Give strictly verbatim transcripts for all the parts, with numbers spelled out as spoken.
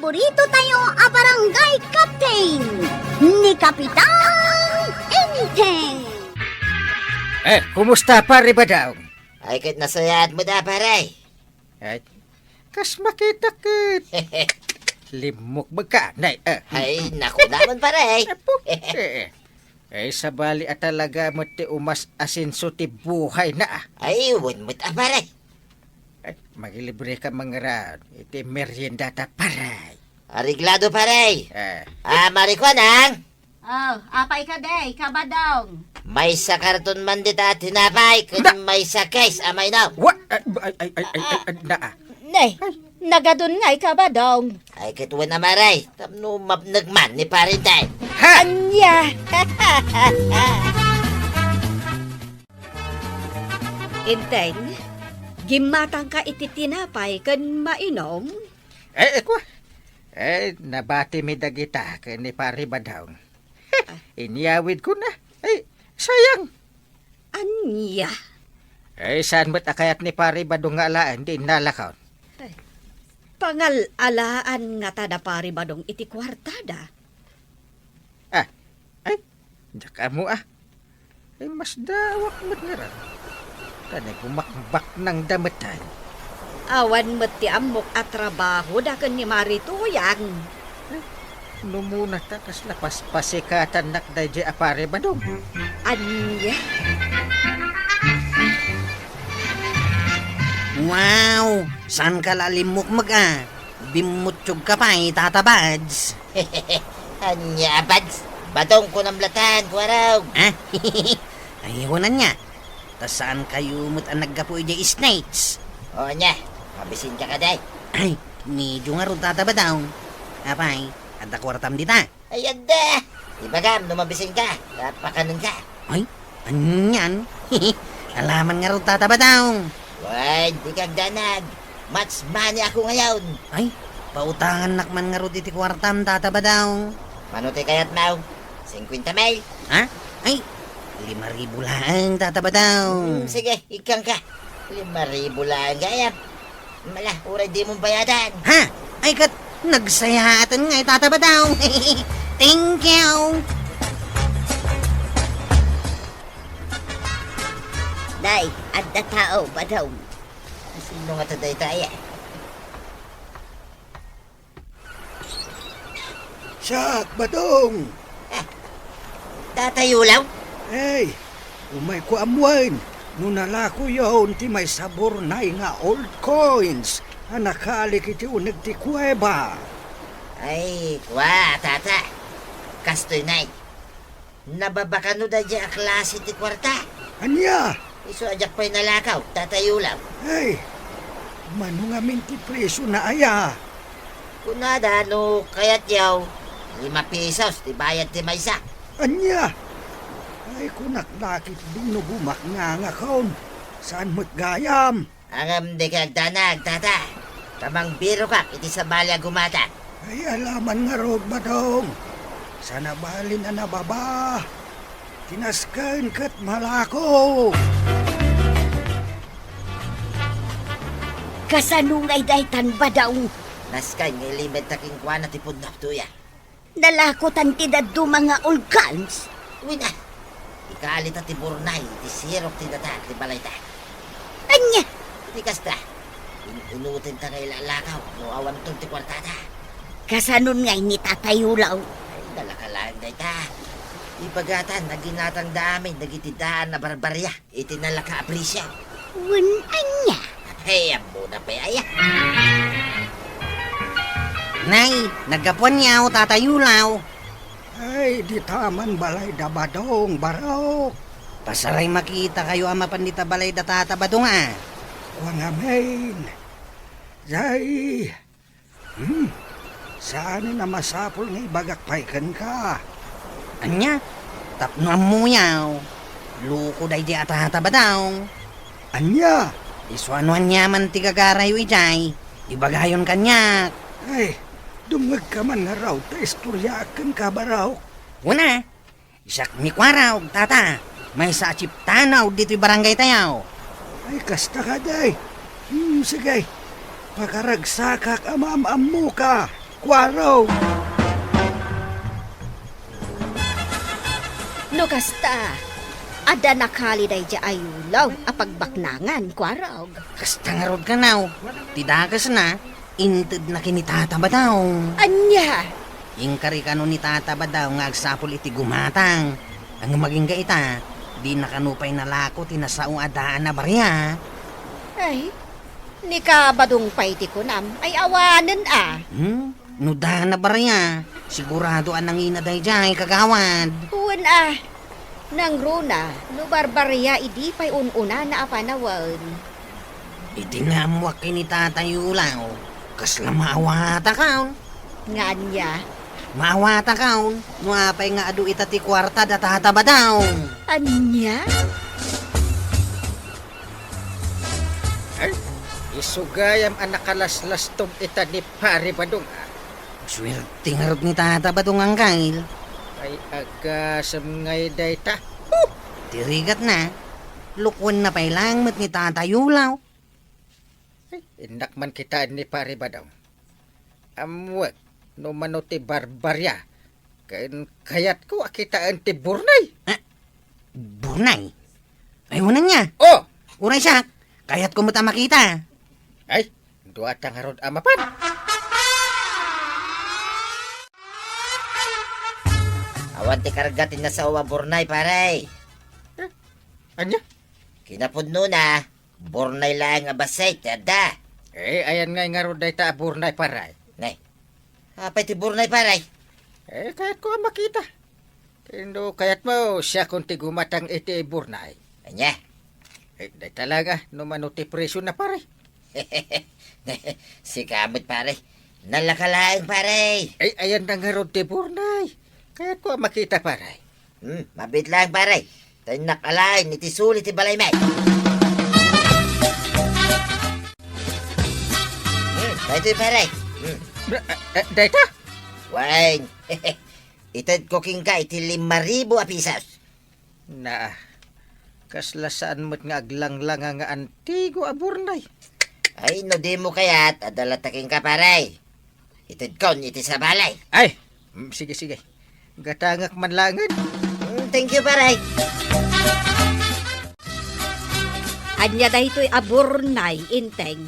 Burrito tayo a barangay captain, ni Kapitan Enteng. Eh, kumusta, Pare Badong? Ay, ket nasayaat met a, pare. Ay, kas makita ket. Limmukmeg ka, nay, eh. Ay, naku naman, pare. Apo, eh. Eh, sabali a talaga met ti umas-asenso ti buhay na, ah. Ay, wen met a, pare. Ay, mangilibre ka mangraon iti merienda ta, pare. Areglado, pare. Eh. Ah, Marikuanang? Oh, apay kadi, Kabadong? Maysa karton man dita tinapay ken Na- maysa case a mainom. Wa-, ay, ay, ay, ay, ay, Ah, ay, na, ah. Ne, nagadun ngay, Kabadong. Ay, ket wen a, mare, tapno mapnek man ni Pare Enteng. Ha? Ania? Enteng, gimmatangka iti tinapay ken mainom? Eh, eh, kwa. Eh, nabatimi dagita ken ni Pare Badong. Inyawidko na. Ay, sayang. Ania? Ay, saan met a kayat ni Pare Badong nga alaen ti innalakon? Ay, pangal-alaan ngata da Pare Badong iti kuartada. Ah, ay, diak ammo, ah. Ay, masdaawak met ngarud. Tan ay, bumakbaknangda met ay. Awan met ti ammok a trabahoda ken ni Mari Tuyang. Eh, no muna ta kasla paspasikatannak daydiay a Pare Badong. Ania? Wow! Saanka la limmukmeg, ah? Bimmutsogka pay, Tata Bads. Ania, Bads? Badong kunam latan, kuarog. Ah? Ay, wen ania. Ta saankayo met a naggapu idiay States? O, ania, mabisinka kadi? Ay, medyo ngarud, Tata Badong. Apay, adda kuartam dita? Ay, adda. Ibagam no mabisinka, ta pakanenka. Ay, anian? Alaman ngarud, Tata Badong. Wen, dika agdanag. Match money ako ngayon. Ay, pautangannak man ngarud iti kuartam, Tata Badong. Mano ti kayatmo? Singkwenta mil? Ha? Ay, lima ribu laeng, Tata Badong. Hmm, sige, ikkanka. Lima ribu laeng gayam. Mala, uray dimon bayadan. Ha? Ay, ket nagsayaaten ngay, Tata Badong. Thank you. Day, adda tao, Badong. Sino nga ta dayta, aya? Siak, Badong! Ah, Tata Yulaw? Hey, umayko ammoen no nalakoyon ti maysa Burnay nga old coins a nakalik iti uneg ti kuweba. Ay, kua, Tata. Kastoy, nay. Nababakano daydiay a klase ti kuarta. Ania? Isu a diak pay nalakaw, Tata Yulaw. Ay, mano ngamin ti presio na aya? Kunada no kayatyo, lima pesos ti bayad ti maysa. Ania? Ay, kunak la ketdin no gumaknangakon. Saan met gayam? Ngem dika agdanag, Tata, ta mangbirokak iti sabali a gumatang. Ay, alaman ngarud, Badong. Saan a balin a nababa. Ti nasken ket malako. Kasano ngay daytan, Badong? Nasken nga ilimed ta kenkuana ti pudno, Tuya. Nalakotan ti dadduma nga old coins. Wen a, ikalita ti Burnay iti sirok ti data ti balayta. Ania? Iti kasta, in-inutenta nga ilalakaw no awanton ti kuartada. Kasanon ngay ni Tata Yulaw? Ay, nalaka laeng dayta. Ibagatan a ginatangda amin dagiti daan a barbaria iti nalaka a presio. Wen ania? Hey, ammona pay aya. Nay, naggapuanyo, Tata Yulaw. Ay, dita man balay da Badong, barok. Pasaray makitakayo a mapan dita balay da Tata Badong, a. Kua ngamin. Jay, Hmm, saanen a masapul nga ibagak pay kenka. Ania? Tapno ammoyo, loko daydi a Tata Badong. Ania? Isu a no aniaman ti gagarayo idiay, ibagayon kaniak. Ay, dumngegka man ngarud ta istoryaak kenka, barok. Wen a, Siak ni Kuarog, Tata. Maysa a chieftainaw ditoy barangaytayo. Ay, kasta kadi. Hmm, sige. Pakaragsakak a maam-ammoka. Kuarog. No kasta, adda nakali daydiay a yulaw a pagbaknangan, kuarog. Kasta ngarud kano, ti dakesna, intedna ken ni Tata Badong. Ania? Inkari kano ni Tata Badong nga agsapul iti gumatang. Ngem agingga ita, dina kano pay nalako ti nasao a daan a baria. Ay, ni Kabadong pay ti kunam, ay awanen a. Hmm? No daan a baria, sigurado a nangina daydiay, kagawad. Wen a, nangruna, no barbaria idi pay un-unana a panawen. Iti naammuak ken ni Tata Yulaw, kasla maawatakon. Nga ania? Maawatakon, no apay nga adu ita ti kuarta da Tata Badong. Ania? Ay, isu gayam a nakalaslastom ita ni Pari Badong, a. Suerte ngarud ni Tata Badong, Angkel. Ay, agasem ngay dayta. Huh! Ti rigatna, lukuenna pay laeng met ni Tata Yulaw. Ay, innak man kitaen ni Pari Badong. Ammuek, no mano ti barbaria, ken kayatko a kitaen ti burnay. Ah, burnay? Ay, wen ania. Oh! Uray siak, kayatko met a makita. Ay, duata ngarud a mapan. Awan ti karga ti nasao a burnay, pare. Eh, ania? Kinapudnona, burnay laeng a bassit ti adda. Eh, ayan ngay ngarud dayta a burnay, pare. Nay, apay ti burnay, pare? Eh, kayatko a makita. Ken no kayatmo, siakon ti gumatang iti burnay. Ania? Eh, dayta laeng a, no mano ti presiona, pare. Sika met, pare. Nalaka laeng, pare. Ay, ayan na ngarud ti burnay. Kayatko a makita, pare. Hmm, mabiit laeng, pare. Ta innak alaen iti suli ti balaymi. Hmm, daytoy, pare. Hmm. Da-, eh, eh, dayta? Wen. Itedko kenka iti lima ribu a pisos. Naa, kasla saan met nga aglanglanga nga antigo a burnay. Ay, no dimo kayat, adda latta kenka, pare. Itedkon iti sabali. Ay, mm, sige, sige. Gatangak man laengen. Mm, thank you, pare. Ania daytoy a burnay, Inteng?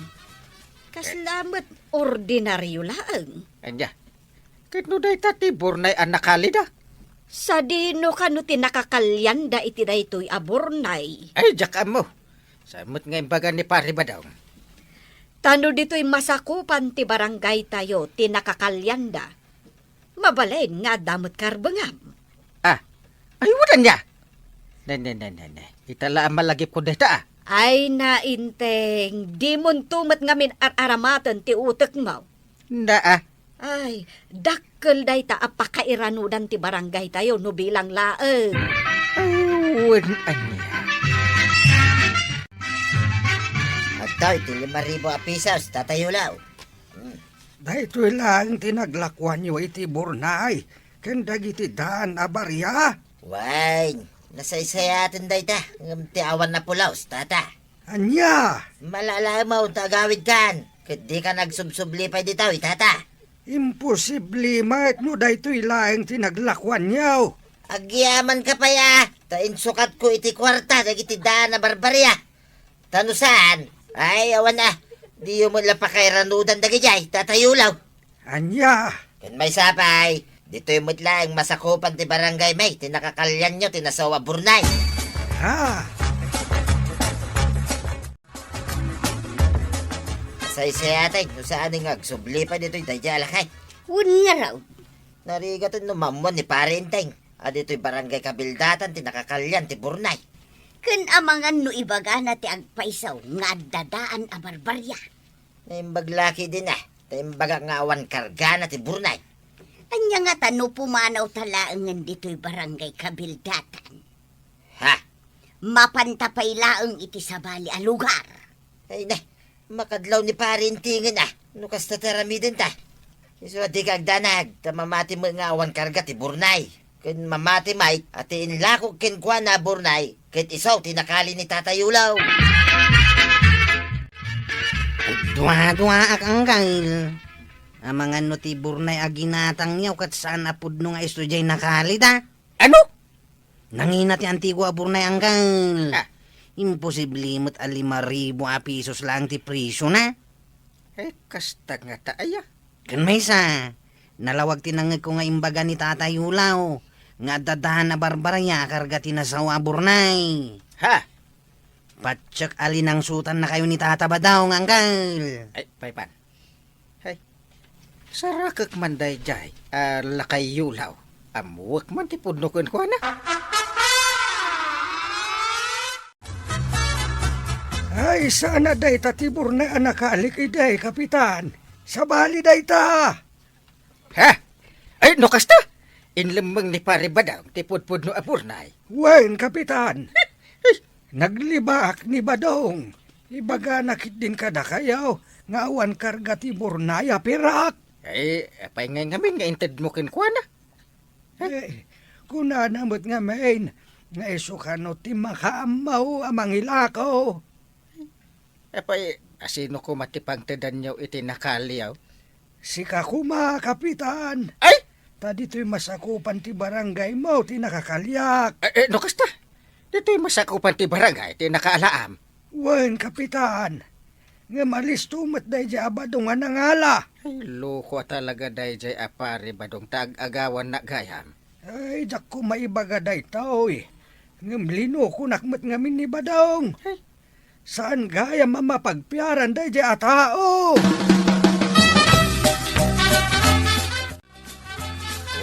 Kasla met ordinario laeng. Ania? Ket no dayta ti burnay a nakalida? Sadino kano ti nakakalianda iti daytoy a burnay? Ay, diak ammo. Saan met nga imbaga ni Pari Badong? Ta no ditoy masakupan ti barangaytayo ti nakakalianda, mabalin nga adda met karbengam. Ah, ay, wen ania? Ne, ne, ne, ne, ne. Ita la a malagipko dayta, a. Ay, nainteng, dimonto met ngamin ar-aramaten ti utekmo. Naa. Ay, dakkel dayta a pakairanudan ti barangaytayo no bilang laeng. Ay, wen ania. Adtoy ti lima ribu a pisos, Tata Yulaw. Hmm. Daytoy laeng ti naglakuanyo iti burnay ken dagiti daan a baria. Wen, nasaysayaten dayta, ngem ti awan napulos, Tata. Ania? Malalaemaw ta agawidkan, ket dika nagsubsubli pay ditoy, Tata. Imposible met no daytoy laeng ti naglakuanyo. Agyamanka pay a, ta insukatko iti kuarta dagiti daan a barbaria. Ta no saan, ay, awan a, diyo met la pakairanudan dagidiay, Tata Yulaw. Ania? Ken maysa pay, ditoy met laeng masakupan ti barangaymi ti nakakalianyo ti nasao a burnay. Ha? Saysayaten no saan nga agsubli pay ditoy daydiay a lakay. Wen ngarud. Narigaten no maammuan ni Pare Inteng a ditoy barangay Kabildatan ti nakakalian ti burnay. Ken amangan no ibagana ti agpayso nga adda daan a barbaria. Naimbag la ketdin a, ta imbagak nga awan kargana ti burnay. Ania ngata no pumanawta laengen ditoy barangay Kabildatan? Ha? Mapanta pay laeng iti sabali a lugar. Ay, ne, makadlaw ni Pare Inteng a, no kasta ti aramidenta. Isu a dika agdanag, ta mamati met nga awan karga ti burnay. Ken mamati met a ti inlakok kenkuana a burnay, ket isu ti nakali ni Tata Yulaw. Duaduaak, Angkel. Amangan no ti burnay a ginatangyo ket saan a pudno nga isu diay nakalida. Ano? Nangina ti antigo a burnay, Angkel. Ah. Imposible met a lima ribu a pisos laeng ti presyona. Eh, kasta ngata aya? Ken maysa, nalawag ti nangngegko nga imbaga ni Tatay Yulaw nga adda daan a barbarya a karga ti nasao a burnay. Ha? Patiek a linangsutan nakayo ni Tata Badong, Angkel. Ay, paypan. Hay, sarakek man daydiay a lakay Yulaw. Ammoek man ti pudno kenkuana. Ay, saan a dayta ti burnay a nakalik idi, Kapitan. Sabali dayta. Ha? Ay, no kasta, inlemmeng ni Pare Badong ti pudpudno a burnay. Wen, Kapitan. Naglibak ni Badong. Ibagana ketdin kadakayo nga awan karga ti burnay a pirak. Ay, apay ngay ngamin nga intedmo kenkuana? Eh, kunana met ngamin nga isu kano ti makaammo a mangilako. Apay, asino koma ti pangtedanyo iti nakaliyo? Sika koma, Kapitan. Ay! Ta ditoy masakupan ti barangaymo ti nakakaliak. Eh, eh, no kasta, ditoy masakupan ti barangay ti nakaalaam. Wen, Kapitan. Ngem alisto met daydiay a Badong a nangala. Ay, loko a talaga daydiay a Pare Badong ta ag-agawanna gayam. Ay, diak koma ibaga daytoy. Ngem linukonak met ngamin ni Badong. Ay. Saan gayam a mapagpiaran daydiay a tao?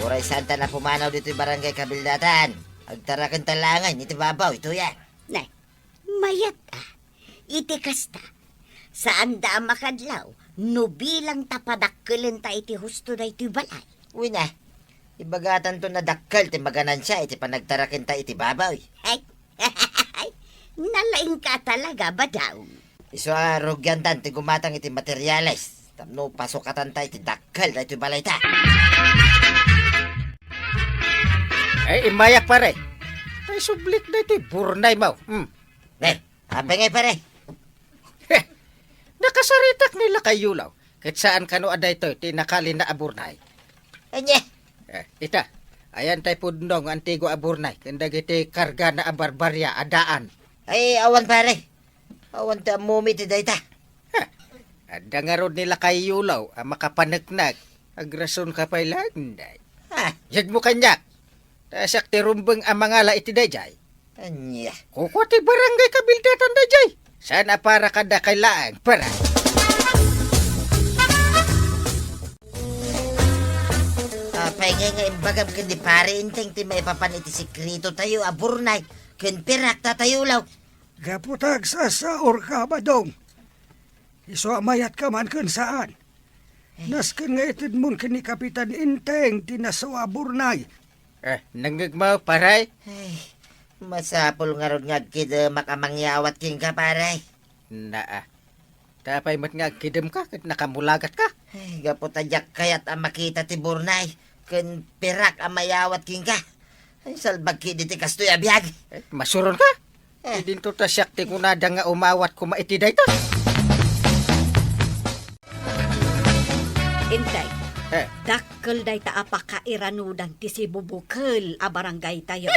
Uray saanta a pumanaw ditoy barangay kabildatan, agtarakenta laengen iti babaw, itoy a. Nay, mayat a. Iti kasta, saanda a makadlaw no bilang ta padakkelenta iti husto daytoy balay. Wen a, ibagatanto a dakkel ti maganansia iti panagtarakenta iti babaw. Ay, nalaingka talaga, Badong. Isu a rugiantan ti gumatang iti materiales tapno pasukatanta iti dakkel daytoy balayta. Ay, immayak, pare. Tay sublik daytoy burnaymo. Hmm. Eh, apay ngay, pare? Heh, nakasaritak ni lakay Yulaw, ket saan kano a daytoy ti nakalina a burnay. Ania? Eh, ita, ayan tay pudno nga antigo a burnay ken dagiti kargana a barbarya a daan. Ay, awan, pare. Awan ti ammom iti dayta. Ha, adda ngarud ni lakay Yulaw a makapaneknek. Agrasonka pay laeng, day. Ha? Yegmo kaniak. Ta siak ti rumbeng a mangala iti daydiay. Ania? Kukua ti barangay kabildatan daydiay. Saan a para kadakay laeng, para. Apay ngay nga imbagam ken ni Pare Enteng ti maipapan iti sekreto tayo a burnay ken pirak, Tatay Yulaw? Gapu ta agsasaurka, Badong. Isu a mayatka man ken saan. Nasken nga itedmon ken ni Kapitan Enteng ti nasao a burnay. Eh, nangngegmo, pare? Ay, masapul ngarud nga agkidemak a mangyawat kenka, pare. Naa. Ta apay met nga agkidemka ket nakamulagatka? Ay, gapu ta diak kayat a makita ti burnay ken pirak a mayawat kenka. Ay, salbag ketdi ti kastoy a biag. Eh, masuronka? Eh. Idinto ta siak ti kunada nga umawat koma iti dayta. Enteng, eh, dakkel dayta a pakairanudan ti sibubukel a barangaytayo.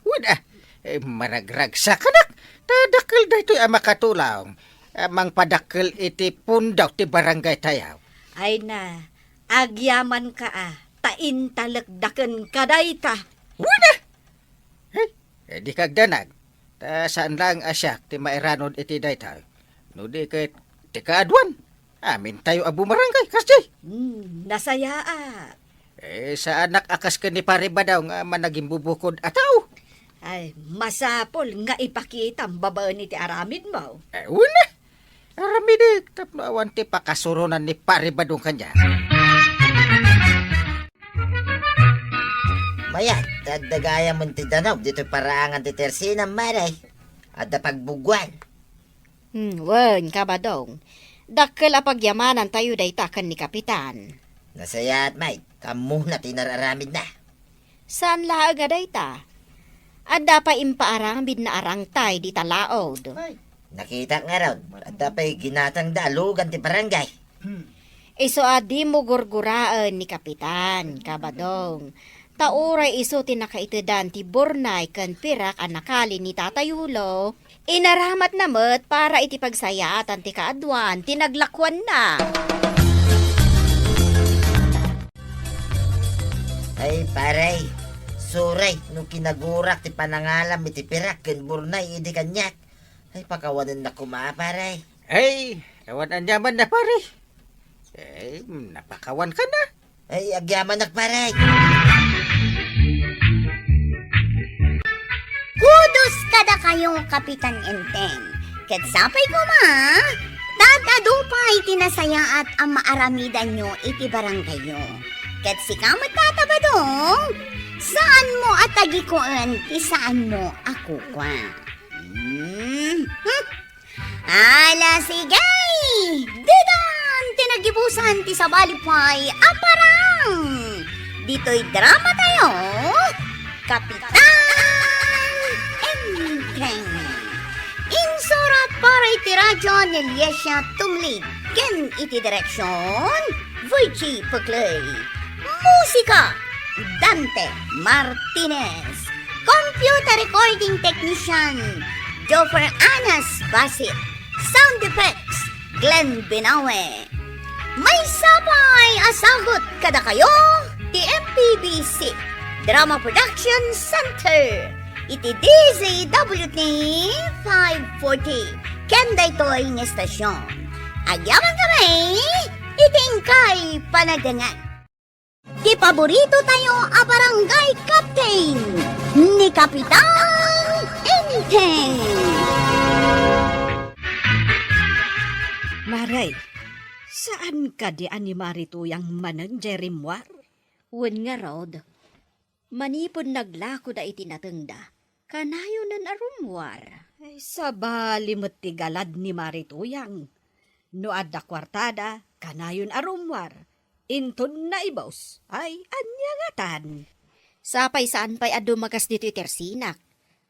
Wen a, eh, maragragsakanak, ta dakkel daytoy a makatulong a mangpadakkel iti pundok ti barangaytayo. Ay na, agyamanka a, ta intalekda kenka dayta. Wen a! Ay, eh, dika agdanag. Ta saan laeng a siak ti mairanod iti dayta. No di ket, ti kaaduan, amintayo a bumarangay, kasdi. Hmm, nasayaat. Eh, saanak a kas ken ni Pare Badaw nga managimbubukod a tao. Ay, masapul nga ipakitam babaen iti aramidmo. Eh, wen a. Aramidek tapno awan ti pakasuronan ni Pare Badong kaniak. Mayat, adda gayam ti danum ditoy paraangan ti tersinam, Mare. Adda pagbuguan. Hmm, wen, Kabadong. Dakkel a pagyamanantayo dayta ken ni Kapitan. Nasayaat, Mike. Kammona ti nararamidna. Saan laeng a dayta. Adda pay impaaramidna a rangtay dita laod. Ay. Nakitak ngarud, adda pay ginatangda a lugan ti barangay. Hmm. Isu a dimo gurguraen ni Kapitan, Kabadong. Ta uray isu ti nakaitedan ti burnay ken pirak a nakali ni Tata Yulo, inaramatna met para iti pagsayaatan ti kaaduan ti naglakuanna. Ay, pare, sorry no kinagurak ti panangalam iti pirak ken burnay idi kaniak. Ay, pakawanennak koma, pare. Ay, awan aniamanna, pare. Eh, napakawanka na. Ay, agyamanak, pare. Kudos kadakayo, Kapitan Enteng. Ket sapay koma, ta adu pay ti nasayaat a maaramidanyo iti barangayyo. Ket sika met, Tata Badong, saanmo a tagikuen ti saanmo a kukua. Hmm? Hmm? Ala, sige! Ditan ti nagibusan ti sabali pay a parang! Ditoy drama tayo, Kapitan Enteng. Insurat para iti radyo ni Liesia Tumlig ken iti direksyon, Virgie Peclay. Musika, Dante Martinez. Computer recording technician, Joffer Anas Basit. Sound effects, Glenn Binawe. Maysa pay a sagut kadakayo ti M P B C Drama Production Center iti D Z W T five forty ken daytoy nga estasyon. Agyamankami iti inkay panagdengngeg. Ti paborito tayo a barangay captain ni Kapitan Enteng. Maray, saan kadi a ni Mari Tuyang manen jay rimmuar? Wen ngarud, manipud naglakoda iti natengda, kanayonen a rummuar. Ay, sabali met ti galad ni Mari Tuyang. No adda kuartada, kanayon a rummuar. Inton naibus, ay, ania ngatan? Sapay saan pay a dumagas ditoy tersinak.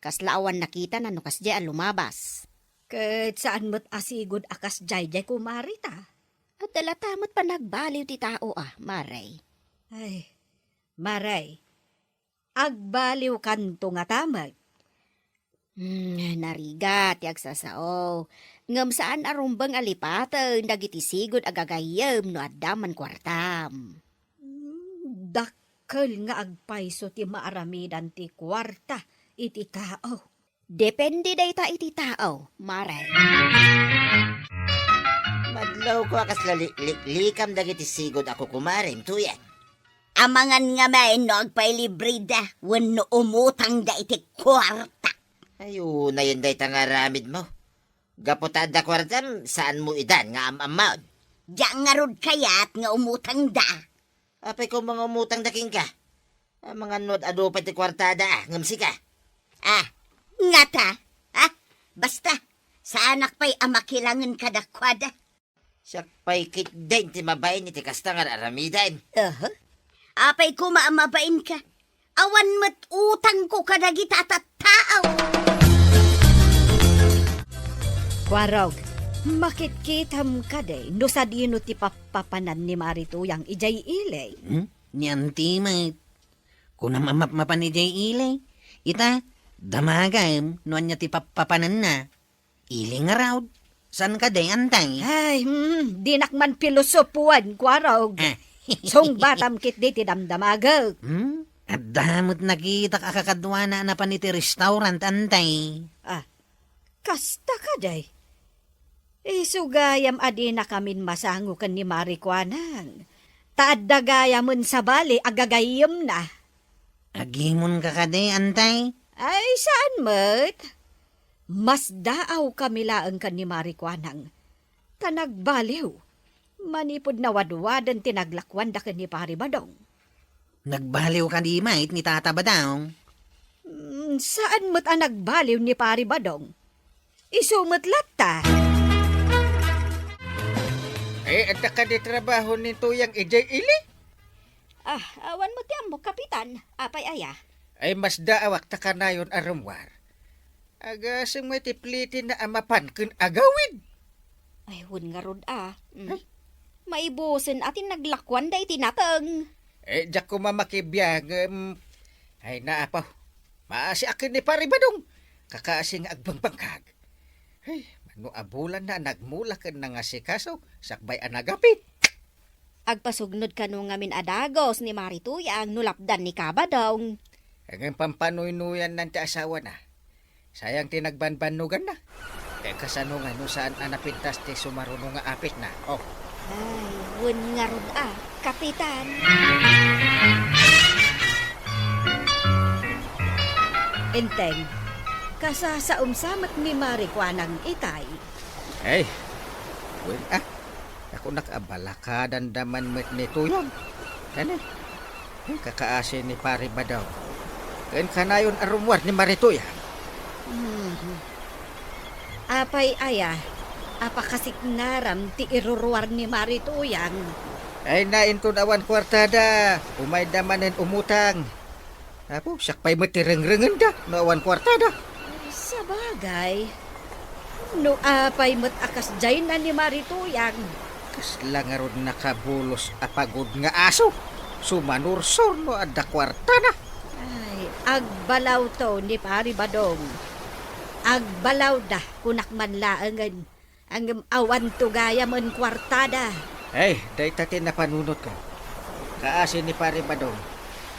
Kasla awan nakitana no kasdiay a lumabas. Ket saan met a sigud a kasdiay jay kumari ta. Adda latta met panagbaliw ti tao a, Maray. Ay, Maray, agbaliwkanto ngata met. Hmm, narigat ti agsasao. Ngem saan a rumbeng a lipaten dagiti sigud a gagayyem no adda man kuartam. Hmm, dakkel nga agpayso ti maaramidan ti kuarta iti tao. Depende dayta iti tao, Maray. Madlawko a kasla likliklikam dagiti sigud a kukumarem, Tuyang. Amangan ngamin no agpailibreda wenno umutangda iti kuarta. Ay, unayen dayta nga aramidmo. Gapu ta adda kuartam, saanmo idan nga am-ammaon. Diak ngarud kayat nga umutangda. Apay koma nga umutangda kenka? Amangan no ad-adu pay ti kuartada, ngem sika? Ah, ngata? Ah, basta, saanak pay a makilangen kadakuada. Siak pay ketdin ti mabain iti kasta nga ar-aramidem. Aha. Apay koma a mabainka? Awan met utangko kadagita a tattao. Kuarog, makitkitam kadi no sadino ti pappapanan ni Mari Tuyang idiay ili? Hmm? Ni Auntie met. Kunam a mapmapan idiay ili. Ita, damagem no ania ti pappapananna. Ili ngarud. Saan kadi, Auntie? Ay, hmm, dinak man pilosopuan, Kuarog. Ah. Sungbatam ketdi ti damdamagek. Hmm? Adda met nakitak a kakaduana a napan iti restaurant, Auntie. Ah, kasta kadi? Isu gayam a dinakamin masango ken ni Mari Kuanang. Ta adda gayamen sabali a gagayyemna. Agimonka kadi, Auntie? Ay, saan met. Masdaawkami laeng ken ni Mari Kuanang. Ta nagbaliw. Manipud nawadwaden ti naglakuanda ken ni Pari Badong. Nagbaliw kadi met ni Tata Badong? Mm, saan met a nagbaliw ni Pari Badong. Isu met latta. Eh, adda kadi trabaho ni Tuyang idiay ili? Ah, awan met ti ammok, Kapitan. Apay aya? Ay, masdaawak ta kanayon a rummuar. Agasem nga iti plitena a mapan ken agawid. Ay, wen ngarud a. Mm. Ay, Maibusen a ti naglakuanda iti nateng. Eh, diak koma makibiag, em, ay, naapaw. Maasiak ken ni Pari Badong. Kakaasi nga agbangbanggag. Ay, mano a bulanna a nagmula ken nangasikaso, sakbay a nagapit. Agpasugnod kano ngamin a dagus ni Mari Tuyang no lapdan ni Kabadong. Ngem pampanuynuyanna ti asawana. Sayang ti nagbanbannoganna. Eh, kasano nga no saan a napintas ti sumaruno nga apitna? Oh. Ay, wen ngarud a, Kapitan. Enteng, kasasaom sa met ni Mari Kuanang itay. Ay, wen a. Ako nakabalaka dandaman met ni Tuyang. Kani? Ay, kakaasi ni Pari Badong. Ken kanayon a rummuar ni Mari Tuyang. Mhm. Apay aya, apakasiknaram ti iruruar ni Mari Tuyang? Ay, na inton awan kuartada, umayda manen umutang. Apo, siak pay met ti rengrengenda no awan kuartada. Ay, sabagay. No apay met a kasdiayna ni Mari Tuyang. Kasla ngarud nakabulos a pagod nga aso. Sumanursor no adda kuartana. Ay, agbalawto ni Pari Badong. Agbalawda, kunak man laengen. Ngem awanto gayam kuartada. Ay, dayta ti napanunotko. Kaasi ni Pari Badong,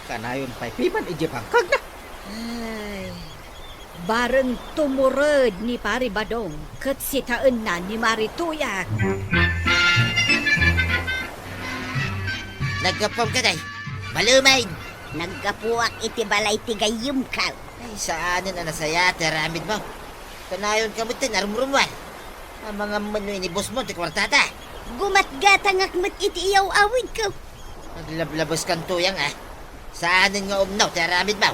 kanayon pay piman idiay bangkagna. Ay, bareng tumured ni Pari Badong ket sitaenna ni Mari Tuyang. Naggapuam kadi, balumen. Naggapuak iti balay ti gayyemko. Ay, saanen a nasayaat ti aramidmo. Kanayon ka met ti narumrumuar. Amangan met no inibusmo ti kuartada. Gumatgatangak met iti iyaw-awidko. Aglablabeskan, Tuyang, a. Saanen nga umno ti aramidmo.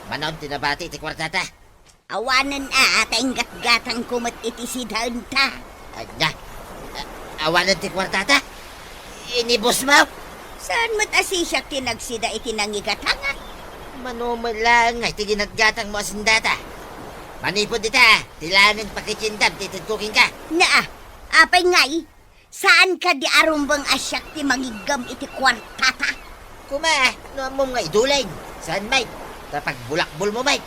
Manon ti nabati ti kuartada. Awanen a, ta inggatgatangko met iti sidaenta. Ania? A-, awanen ti kuartada? Inibusmo? Saan met a sisiak ti nagsida iti nangigatangak? Mano met laeng nga iti ginatgatangmo a sendata. Manipud ita, ti laengen pakitiendam ti itedko kenka. Naa, apay ngay? Saan kadi a rumbeng a siak ti mangiggem iti kuartata? Kuma, no ammom nga iduleng, saan met? Ta pagbulakbolmo met.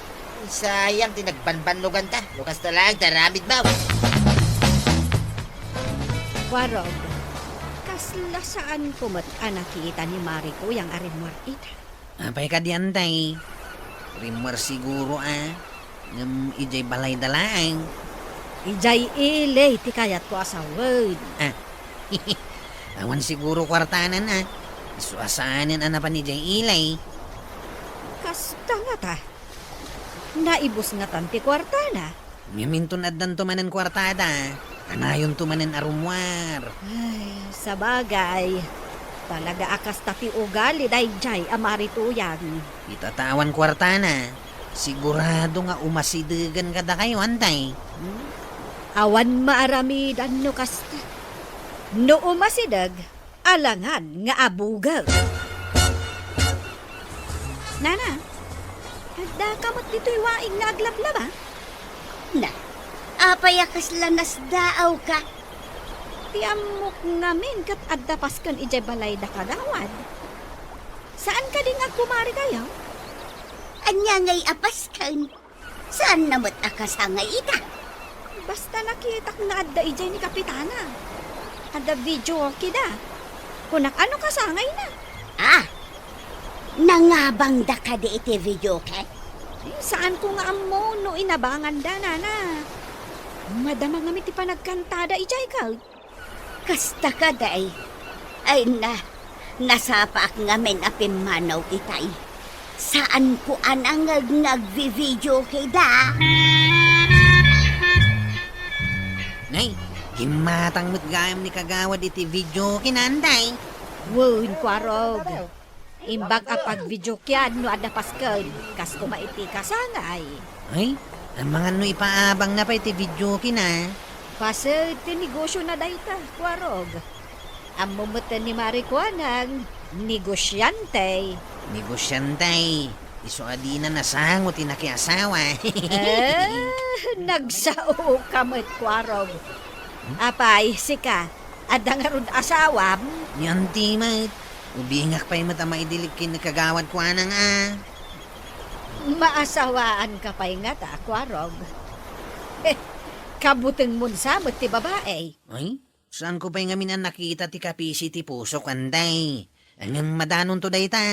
Sayang ti nagbanbannoganta, no kasta laeng ti aramidmo. Warog, kasla saanko met a nakita ni Mari Tuyang a rimmuar ita. Apay kadi, Antay? Rimmuar siguro a, ngem idiay balayda laeng. Idiay ili ti kayatko a sawen. Ah. Awan siguro kuartana na. Isu a saanen a napan idiay ili. Kasta ngata. Naibus ngatan ti kuartana. Ngem inton addanto manen kuartada, kanayonto manen a rummuar. Ay, sabagay. Talaga a kasta ti ugali daydiay a Mari Tuyang. Ita ta awan kuartana, sigurado nga umasidegan kadakayo, Antay. Hmm? Awan maaramidan no kasta. No umasideg, alangan nga abugek. Nana, addaka met ditoy waig nga aglablaba? Na, apay a kasla nasdaawka? Ti ammok ngamin ket adda pasken idiay balayda, kagawad. Saan kadi nga agkumarikayo? Ania ngay a pasken? Saanna met a kasangay ita? Basta nakitak nga adda idiay ni Kapitana. Adda videoke da. Kunak, ano kasangayna? Ah, nangabangda kadi iti videoke? Eh, saanko nga ammo no inabanganda, nana. Madama ngamin ti panagkantada idiay ket. Kasta kadi. Ay na, nasapaak ngamin a pimmanaw itay. Saanko a nangeg nga agvi-videoke da. Nay, gimmatang met gayam ni kagawad iti videoke, Antay. Wen, Kuarog. Imbag a pagvideokean no adda pasken, kas koma iti kasangay. Ay, amangan no ipaabangna pay ti videokena. Paset ti negosiona dayta, Kuarog. Ammo met ni Mari Kuanang, negosiante. Negosiante, isu a dina nasango ti nakiasawa. Eh, nagsaoka met, Kuarog. Apay, sika, Adda ngarud asawam? Ni anti met. Ubingak pay met a maidilig ken ni Kagawad Kuanang a. Maasawaanka pay ngata, Kuarog. Kabutengmon sa met ti babae. Ay, saanko pay ngamin a nakita ti kapisi ti pusok, anday. Ngem madanonto dayta.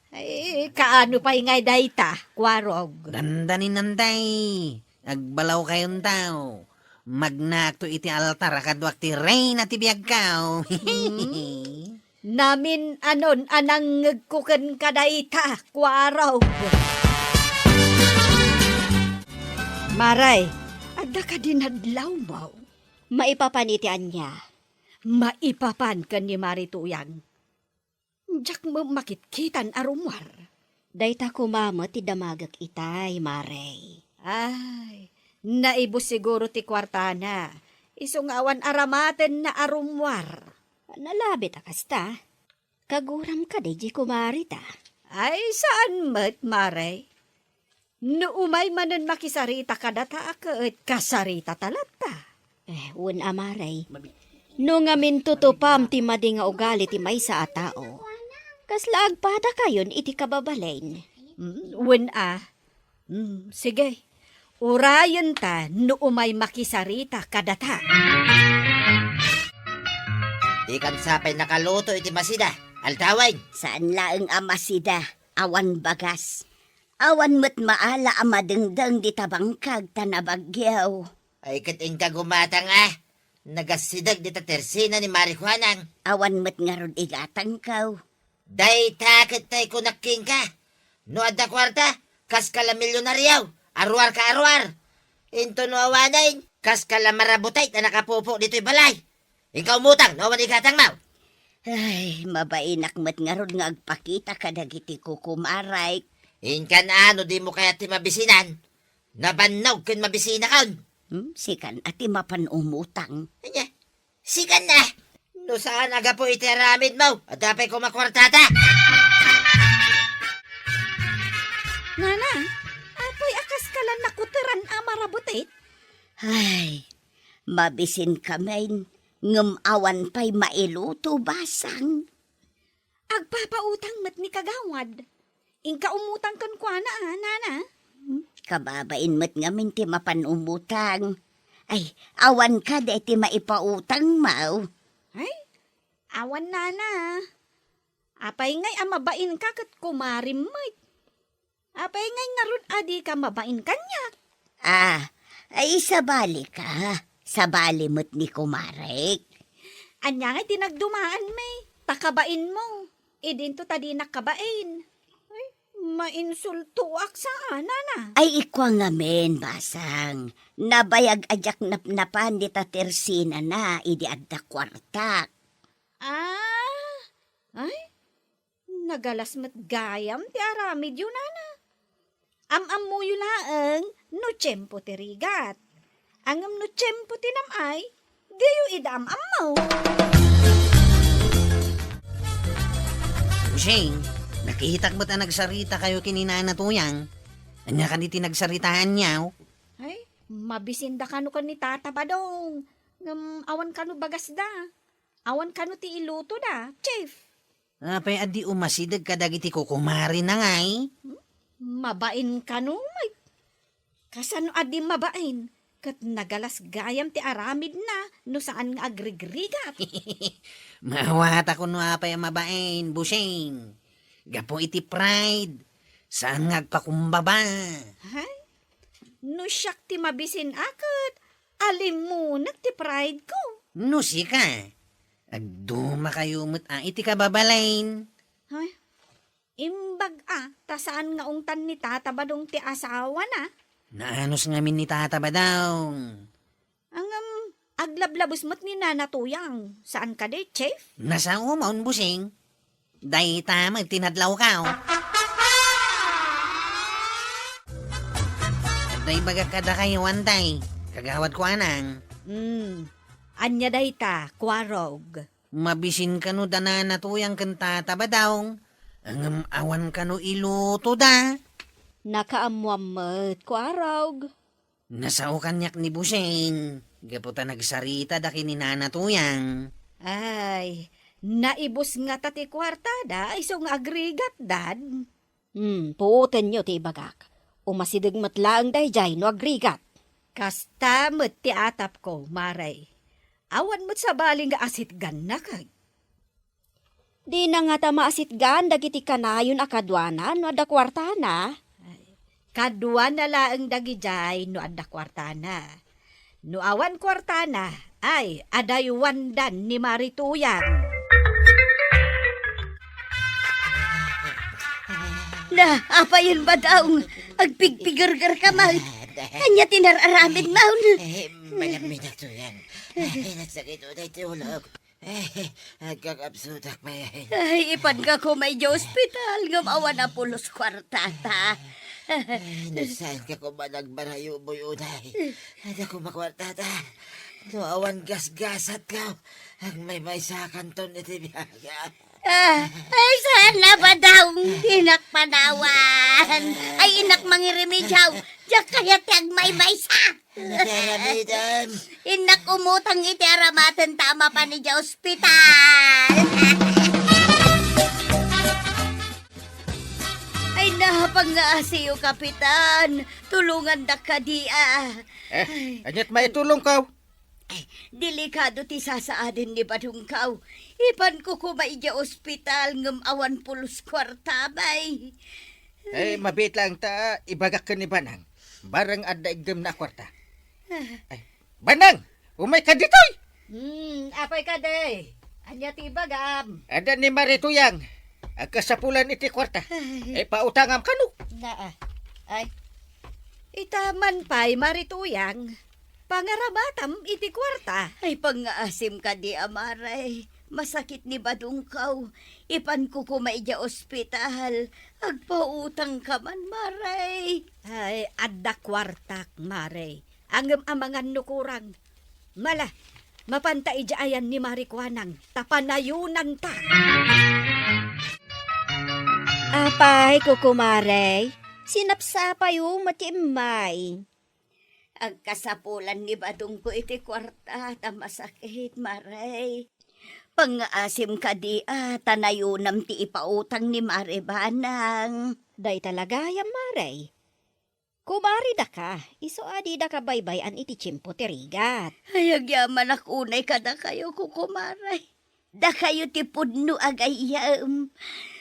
Ay, kaano pay ngay dayta, Kuarog? Dandanin, anday. Agbalawkayonto. Magnaakto iti altar a kaduak ti reyna ti biagko. Hmm? Namin-anon a nangngegko kenka dayta, Kuarog. Maray, adda kadi nadlawmo? Maipapan iti ania? Maipapan ken ni Mari Tuyang. Diak met makitkitan a rummuar. Dayta koma met ti damagek itay, Maray. Ay, naibus siguro ti kuartana. Isu nga awan aramatenna a rummuar. Nalabit a kasta. Kaguram kadi diay kumarita? Ay, saan met, Maray. No umay manen makisarita kadata, ket kasaritata latta. Eh, wen a, Maray. No ngamin tutupam ti madi nga ugali ti maysa a tao, kasla agpadakayon iti kababalin. Mm, wen a. Mm, sige. Urayenta no umay makisarita kadata. Dikan sa pay nakaluto iti masida, aldawen. Saan laeng a masida, awan bagas. Awan met maala a madengdeng dita bangkag ta nabagyo. Ay, ket inka gumatang a. Nagasideg dita tersina ni Mari Kuanang. Awan met ngarud igatangko. Dayta ket tay kunak kenka. No adda kuarta, kaska la milyonario, aruarka aruar. Intono awanen, kaska la marabutit a nakapupo ditoy balay. Inka umutang no awan igatangmo. Ay, mabainak met ngarud nga agpakita kadagiti kukumarek. Inkan a no dimo kayat ti mabisinan. Nabannog ken mabisinakon. Hmm, sikan a ti mapan umutang. Ania? Sikan a. No saan a gapu iti aramidmo, adda pay koma kuartata. Nana, apay a kaska la nakuteran a marabutit? Ay, mabisinkamin, ngem awan pay mailuto, basang. Agpapautang met ni Kagawad. Inka umutang kenkuana a, Nana. Hmm, kababain met ngamin ti mapan umutang. Ay, awan kadi ti maipautangmo? Ay, awan, Nana. Apay ngay a mabainka ket kumarim met? Apay ngay ngarud a dika mabain kaniak? Ah, ay, sabali ka. Sabali met ni kumarek. Ania ngay ti nagdumaanmi? Ta kabainmo. Idinto ta dinak kabain. Ay, mainsultoak saan, Nana. Ay, ikua ngamin, basang. Nabayag a diak napnapan dita tersinana idi adda kuartak. Ah, ay, nagalas met gayam ti aramidyo, Nana. Am-ammoyo laeng no tiempo ti rigat. Ngem no tiempo ti nam-ay, diyo ida am-ammo. Busing, nakitak met a nagsaritakayo ken ni Nana Tuyang. Ania kadi ti nagsaritaanyo? Ay, mabisinda kano ken ni Tata Badong. Ngem awan kano bagasda. Awan kano ti ilutoda, Chief. Apay a di umasideg kadagiti kukumarina ngay? Hmm? Mabain kano met. Kasano a di mabain? Ket nagalas gayam ti aramidna no saan nga agrigrigat. Maawatak no apay a mabain, Busing. Gapu iti pride, saan nga agpakumbaba. Hay? No siak ti mabisin a ket, alimunek ti pride ko. No sika, agdumakayo met a iti kababalin. Hay? Imbag a, ta saan nga ungtan ni Tata Badong ti asawana? Naanus ngamin ni Tata Badong. Ngem, aglablabes met ni Nana Tuyang. Saan kadi, Chief? Nasaomon, Busing. Dayta met ti nadlawko. Adda ibagak kadakayo, Antay. Kagawad Kuanang. Hmm. Ania dayta, Kuarog? Mabisin kano da Nana Tuyang ken Tata Badong, ngem awan kano ilutoda. Nakaammoam met, Kuarog. Nasao kaniak ni Busing, gapu ta nagsarita da ken ni Nana Tuyang. Ay, naibus ngata ti kuartada, isu nga agrigatdan. Hmm, puotenyo ti ibagak. Umasideg met laeng daydiay no agrigat. Kasta met ti atapko, Mare. Awan met sabali nga asitgannak. Dina ngata maasitgan dagiti kanayon a kaduana no adda kuartana. Ay, kaduana laeng dagidiay no adda kuartana. No awan kuartana, ay, adaywandan ni Mari Tuyang. Na, apayen, Badong? Agpigpigergerka man. Ania ti nar-aramidmo? Eh, malammi na, Tuyang. Eh, nagsakit uday ti ulok. Eh, agkakapsutak pay. Ay, ipanka koma idiay ospital, ngem awan a pulos kuartata. Eh, no saanka koma nagbarayo, Boy Uday? Adda koma kuartata. No awan gasgasatko, agmaymaysakanton iti biag. Ah, ay, saan na ba daw? Dinak panawan. Ay, innak mangirimediaw. Diak kayat ti agmaymaysa. Nagarabitan. Innak umutang iti aramaten ta a mapan idiay ospital. Ay, napangaasiyo, Kapitan. Tulongandak kadi, a. Eh, aniat maitulongko? Delikado ti sasaaden ni Badongko. Ipanko koma idiay ospital ngem awan pulos kuarta, bay. Eh, mabiit laeng ta ibagak ken ni Banang. Bareng adda iggemna a kuarta. Ah. Ay, Banang! Umayka ditoy! Hmm, apay kadi? Ania ti ibagam? Adda ni Mari Tuyang. Agkasapulan iti kuarta. Ay. Eh, pautangam kano? Naa. Ay. Ita man pay, Mari Tuyang. Pangaramatam iti kuarta. Ay, pangngaasim kadi a, Mare. Masakit ni Badongko. Ipanko koma idiay ospital. Agpautangka man, Mare. Ay, adda kuartak, Mare. Ngem amangan no kurang. Mala, mapanta idiay ayan ni Mari Kuanang, ta panayonanta. Apay, Kuko Mare, sinapsapayo met ti immay. Agkasapulan ni Badongko iti kuarta ta masakit, Mare. Pangngaasim kadi a ta nayonam ti ipautang ni Mare Banang. Dayta la gayam, Mare. Kumari daka, isu a didaka baybay-an iti tiempo ti rigat. Ay, agyamanak unay kadakayo, Kuko Mare. Dakayo ti pudno a gayyem.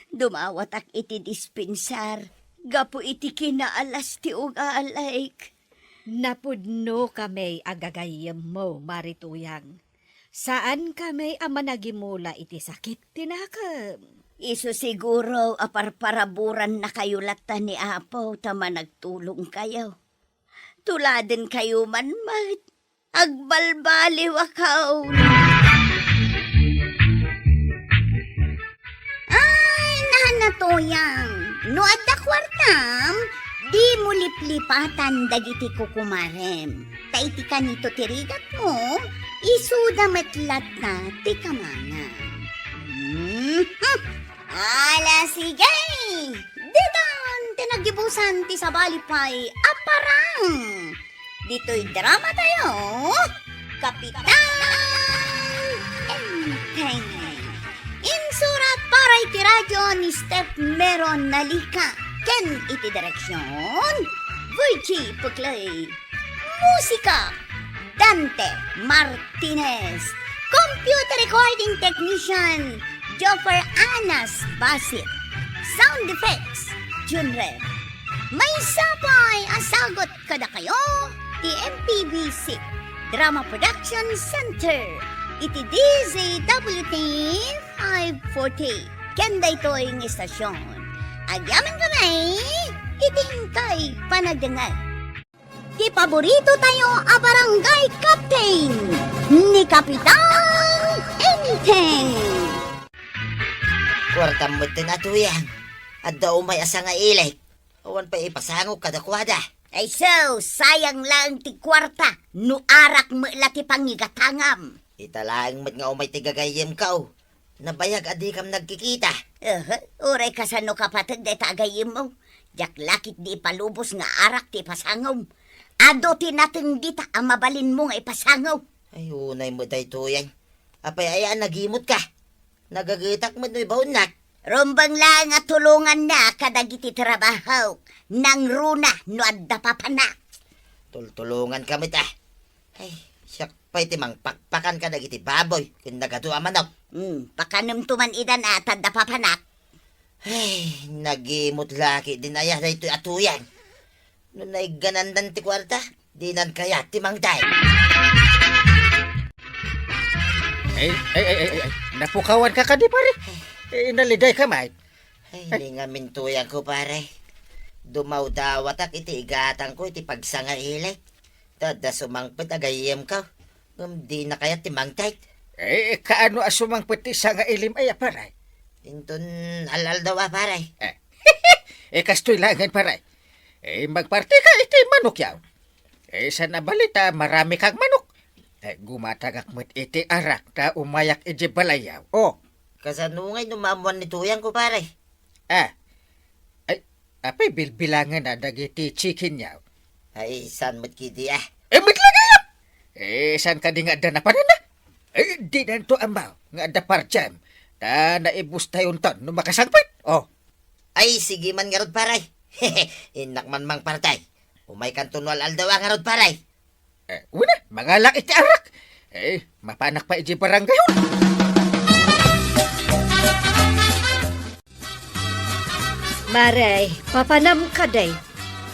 Dumawatak iti dispensar gapu iti kinaalas ti ugalik. Napudno kami a gagayyemmo, Mari Tuyang. Saan kami a managimula iti sakit ti nakem. Isu siguro a parparaburannakayo latta ni Apo ta managtulongkayo. Tuladenkayo man met. Agbalbaliwakaw. Ay, nana Tuyang, no adda kuartam, dimo liplipatan dagiti kukumarem. Ta iti kanito ti rigatmo, isuda met latta ti kamangam. Mhm. Ala, sige! Ditan ti nagibusan ti sabali pay a parang ditoy drama tayo, Kapitan Enteng. Insurat para iti radyo ni Steph Meron Nalika ken iti direksyon, Virgie Puclay. Musika, Dante Martinez. Computer recording technician, Joffer Anas Basit. Sound effects, Junref. Maysa pay a sagut kadakayo ti M P B C Drama Production Center iti D Z W T five forty. Ken daytoy nga istasyon, agyaman kami iti inkay panagdengngeg. Ti paborito tayo a barangay captain, ni Kapitan Enteng. Kuartam met ti natuyang. Adda umay a sangailik. Awan pay ipasangok kadakuada. Ay, so, sayang laeng ti kuarta no arak met la ti pangigatangam. Ita laeng met nga umay ti gagayyemko. Nabayag a dikam nagkikita. Aha, uray kasano kapateg dayta a gayyemmo. Diak la ketdi ipalubos nga arak ti ipasangom. Adu ti nateng dita a mabalinmo nga ipasangom. Ay, unay met daytoy, ay. Apay aya a nagimut ka? Nagagetak met no ibaonnak. Rumbeng laeng a tulonganna kadagiti trabahok. Nangruna no adda papanak. Tultulongan ka met, ah. Ay, siak pay ti mangpakpakan kadagiti baboy ken nagadu a manok. Hmm, pakanemto man idan a tadda papanak. Ay, nagimut la ketdin aya daytoy a tuyang. No naigganandan ti kuarta, dinan kayat ti mangted. Ay, ay, ay, ay, ay, ay. Napukawan ka kadi, pare? Eh, naliday ka, Mike. Ay, ay, ni ngamin tuyangko, pare. Dumawdawatak iti igatangko iti pagsangailik. Ta adda sumangpet a gayyemko. Ngem dina kayat ti mangted. Eh, kaano a sumangpet ti sangailim aya, pare? Inton al-aldaw a, pare. Eh, eh, kastoy laengen, pare. Eh, magparti ka iti manokyaw. Eh, saan a bali ta marami kang manok. Eh, gumatagak met iti arak ta umayak iti balayyaw. Oh. Kasano ngay no maammuan ni tuyangko, pare? Ah. Ay, apay bilbilangenna dagiti chicken yaw? Ay, saan met kidi, ah? Eh, met la gayam! Eh, saan kadi nga adda napananna? Eh, dinanto ammo nga adda part-time. Ta naibustayonton no makasangpet. Oh. Ay, sige man ngarud, pare. Innak man mangparti. Umaykanto no al-aldaw a ngarud, pare. Eh, wen a, mangalak iti arak. Eh, mapanak pay iti barangay hall. Mare, papanam kadi.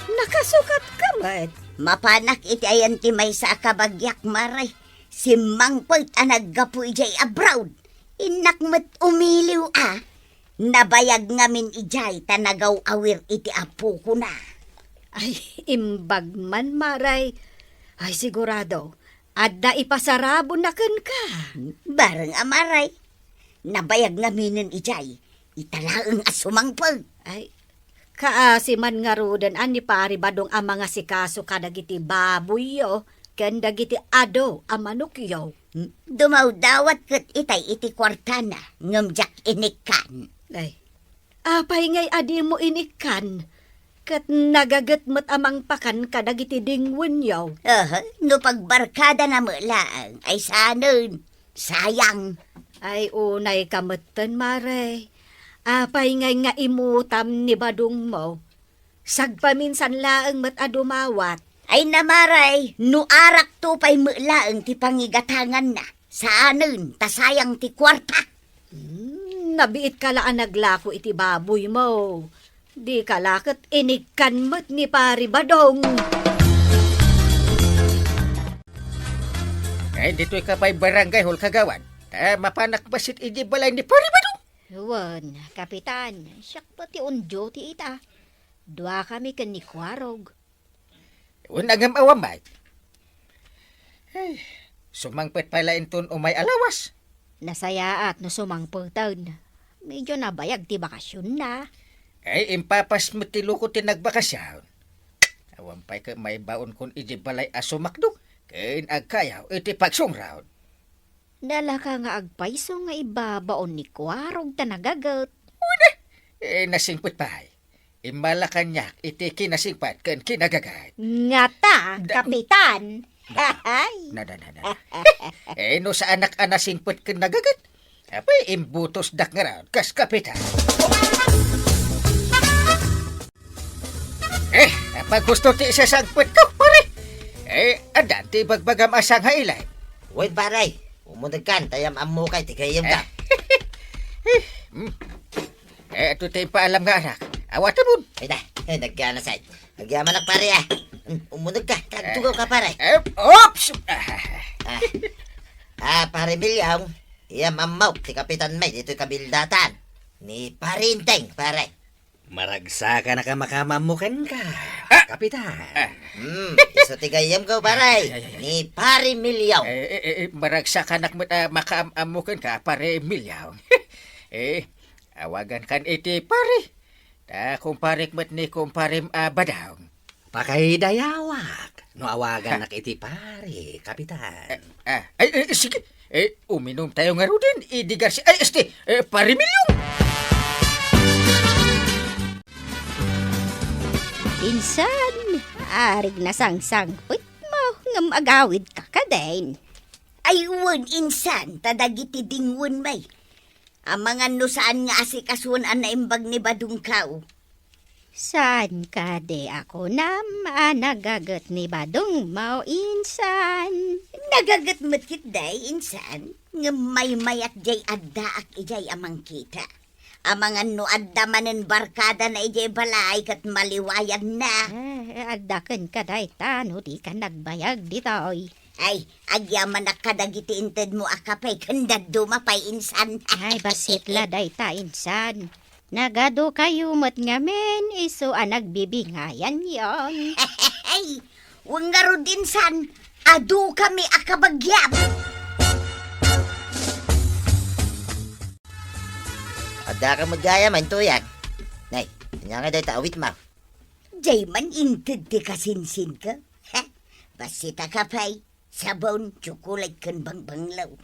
Nakasukat ka met. Mapanak iti ayan ti maysa a kabagiak, mare. Simmangpet a naggapu idiay abroad. Innak met umiliw a. Nabayag ngamin idiay ta nagaw-awir iti apokona. Ay, imbag man, mare. Ay, sigurado, adda ipasarabonna kenka. Bareng a, mare. Nabayag ngaminen idiay, ita laeng a sumangpet. Ay, kaasi man ngaruden a ni Pari Badong a mangasikaso kadagiti baboyyo ken dagiti adu a manokyo. Dumawdawat ket itay iti kuartana, ngem diak inikkan. Ay, apay ngay a dimo inikkan? Ket nagaget met a mangpakan kadagiti dingwenyo. Aha, no pagbarkadana met laeng, ay saanen. Sayang. Ay, unayka metten, mare. Apay ngay nga imutam ni Badongmo? Sagpaminsan laeng met a dumawat. Ay, na, mare, no arakto pay met laeng ti pangigatanganna, saanen, ta sayang ti kuarta. Hmm, nabiitka la a naglako iti baboymo. Dika la ket inikkan met ni Pari Badong. Ay, ditoy ka pay barangay hall, kagawad. Ta mapanak bassit iti balay ni Pari Badong. Wen, Kapitan, siak pay ti on duty ita. Duakami ken ni Kuarog. Wen, ngem awan met. Ay, sumangpet pay la inton umay a lawas. Nasayaat no sumangpeten. Medyo nabayag ti bakasionna. Ay, impapas met ti loko ti nagbakasyon. Awan pay ket maibaonkon iti balay a sumakdo ken agkayaw iti pagsungraw. Nalaka nga agpayso nga ibabaon ni Kuarog ta nagaget. Wen a, eh, nasingpet pay. Immala kaniak iti kinasingpet ken kinagaget. Ngata, da- Kapitan? Da- Ay. Na, na, na, na. Eh, no saanak a nasingpet ken nagaget? Apay, imbutosdak ngarud kas kapitan. Eh, apay gusto ti isasangpetko, pare? Eh, addan ti ibagbagam a sangailim. Wen, pare, umunegkan, ta yam-ammok ti gayyemka. Eh, hmm. Eh, adu ti impaalam nga arak. Awatem. Ay, da, eh, nagganasay. Agyamanak, pare, ah. Hmm, umunegka, ta agtugaw ka, pare. Eh, oops! Ah. Ah. Ah, Pare Milyong, yam-ammok ti Kapitan May ditoy kabildatan. Ni Pare Enteng, pare. Maragsakanak a makaammo kenka, ah, Kapitan. Ah. Hmm, isu ti gayyemko, pare. Ay, ay, ay, ay. Ni Pare Milyong. Eh, eh, eh, eh, maragsakanak met a makaam-ammo kenka, Pare Milyong. Eh, awagankan iti pare. Ta kumparek met ni kumparem a Badong. Pakaidayawak no awagannak iti pare, Kapitan. Eh, ah, ay, eh, sige. Eh, uminumtayo ngaruden, idi Garcia. Ay, este, eh, Pare Milyong. Insan, arig nasangsangpetmo, ngem agawidka kadin. Ay, wen, insan, ta dagiti dingwen, may. Amangan no saan nga asikasuan a naimbag ni Badong kaw. Saan kadi a kunam a nagaget ni Badong mo, insan? Nagaget met ketdi, insan. Ngem maymayat jay addaak ijay a mangkita. Amangan no adda manen barkadana idiay balay ket maliwayanna. Eh, adda kenka dayta no dika nagbayag ditoy. Ay, agyamanak kadagiti intedmo a kape ken dadduma pay, insan. Ay, bassit la dayta, insan. Nagadukayo met ngamin isu a nagbibingayanyon. Ay, wen ngarud, insan, adukami a kabagiam. Addaka met gayam a intuyag. Nay, ania ngay dayta awitmo? Jay man inted ti kasinsinko. Ha? Bassit a kape, sabon, tsokolate ken bangbanglo.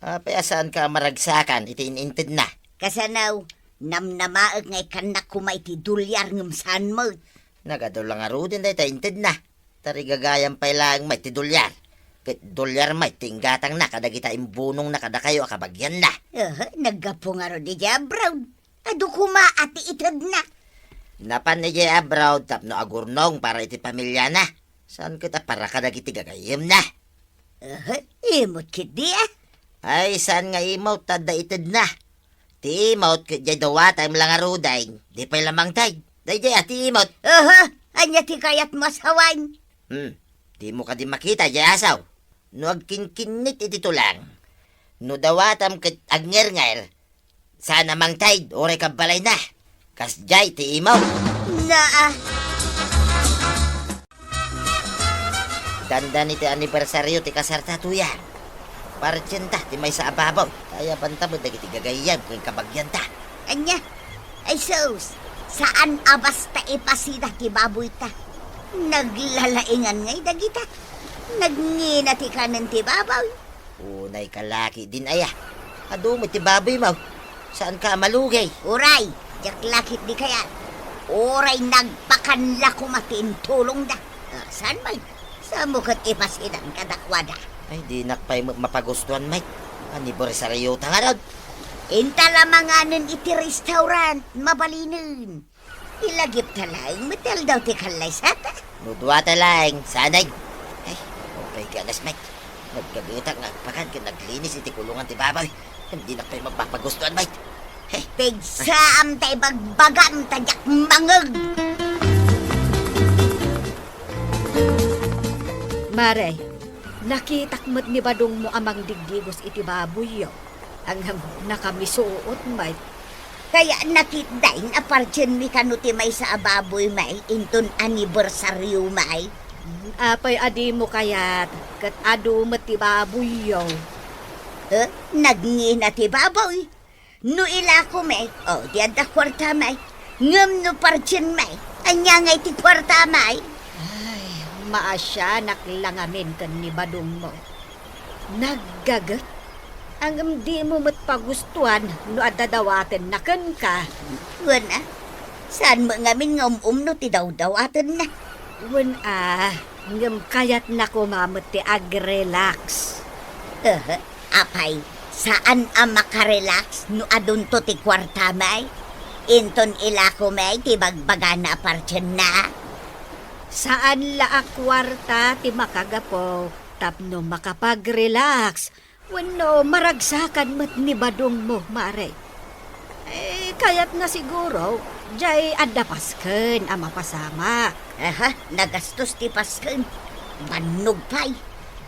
Apay a saanka a maragsakan iti in-intedna? Kasano, namnamaek nga ikkannak koma iti dolyar ngem saan met. Nagadu la ngaruden dayta intedna. Tarigagayam pay laeng met ti dolyar. Ket dolyar met ti inggatangna kadagita imbunongna kadakayo a kabagianna. Aha, naggapu ngarud idiay abroad. Adu koma a ti itedna. Napan idiay abroad tapno agurnong para iti pamiliana. Saan ket a para kadagiti gagayyemna. Aha, imot ketdi, a? Ay, saan nga imot, ta adda itedna. Ti imot ket jay dawatem la ngaruden, di pay la mangted. Dayjay a ti imot. Aha, ania ti kayatmo a sawen? Hmm, dimo kadi makita jay asaw? No agkinkinnit iti tulang, no dawatem ket agngernger, saan a mangted, uray kabbalayna. Kasjay ti imot. Naa. Dandan iti anibersario ti kasarta, Tuyang. Partienta ti maysa a baboy. Kayabanta met dagiti gagayyem ken kabagianta. Ania? Ay sus, saan a basta ipasida ti baboyta. Naglalaingan ngay dagita. Nagngina ti kanen ti baboy. Unay ka laki din aya. Adu met ti baboymo. Saanka a malugay. Uray, diak la ketdi kayat. Uray nagpakan la koma ti intulongda. Ah, saan man? Samo ket ipasidan kadakuada. Ay, dinak pay met mapagustuan, met. Anibersariota ngarud. Inta la manganen iti restaurant, mabalinen. Ilagipta laeng met ti aldaw ti kallaysata. No duata laeng, saan? Ay, apay ganas, met. Nagkagetak nga agpakan ken naglinis iti kulungan ti baboy. Dinak pay mapapagustuan, met. Ay. Pigsaam ta ibagbagam ta diak mangngeg. Mare, nakitak met ni Badongmo a mangdigdigos iti baboyyo. Ngem nakamisuot met. Kaya nakitdin a partienmi kano ti maysa a baboy, may, inton anibersaryo, may. Apay a dimo kayat, ket adu met ti baboyyo. Eh, nagngina ti baboy. No ilako, may, o, di adda kuarta, may. Ngem no partien, may, ania ngay ti kuarta, may? Ay, maasianak la ngamin ken ni Badongmo. Naggaget. Ngem dimo met pagustuan no adda dawatenna kenka. Wen a, saan met ngamin nga um-umno ti dawdawatenna. Wen a, ngem kayatna koma met ti agrelax. Ehe, apay, saan a makarelax no adunto ti kuarta, may? Inton ilako, may, ti bagbagana a partienna. Saan la a kuarta ti makagapu tapno makapagrelax wenno maragsakan met ni Badongmo, Mare. Eh, kayatna siguro, jay adda pasken a mapasamak. Aha, nagastos ti pasken. Bannog pay.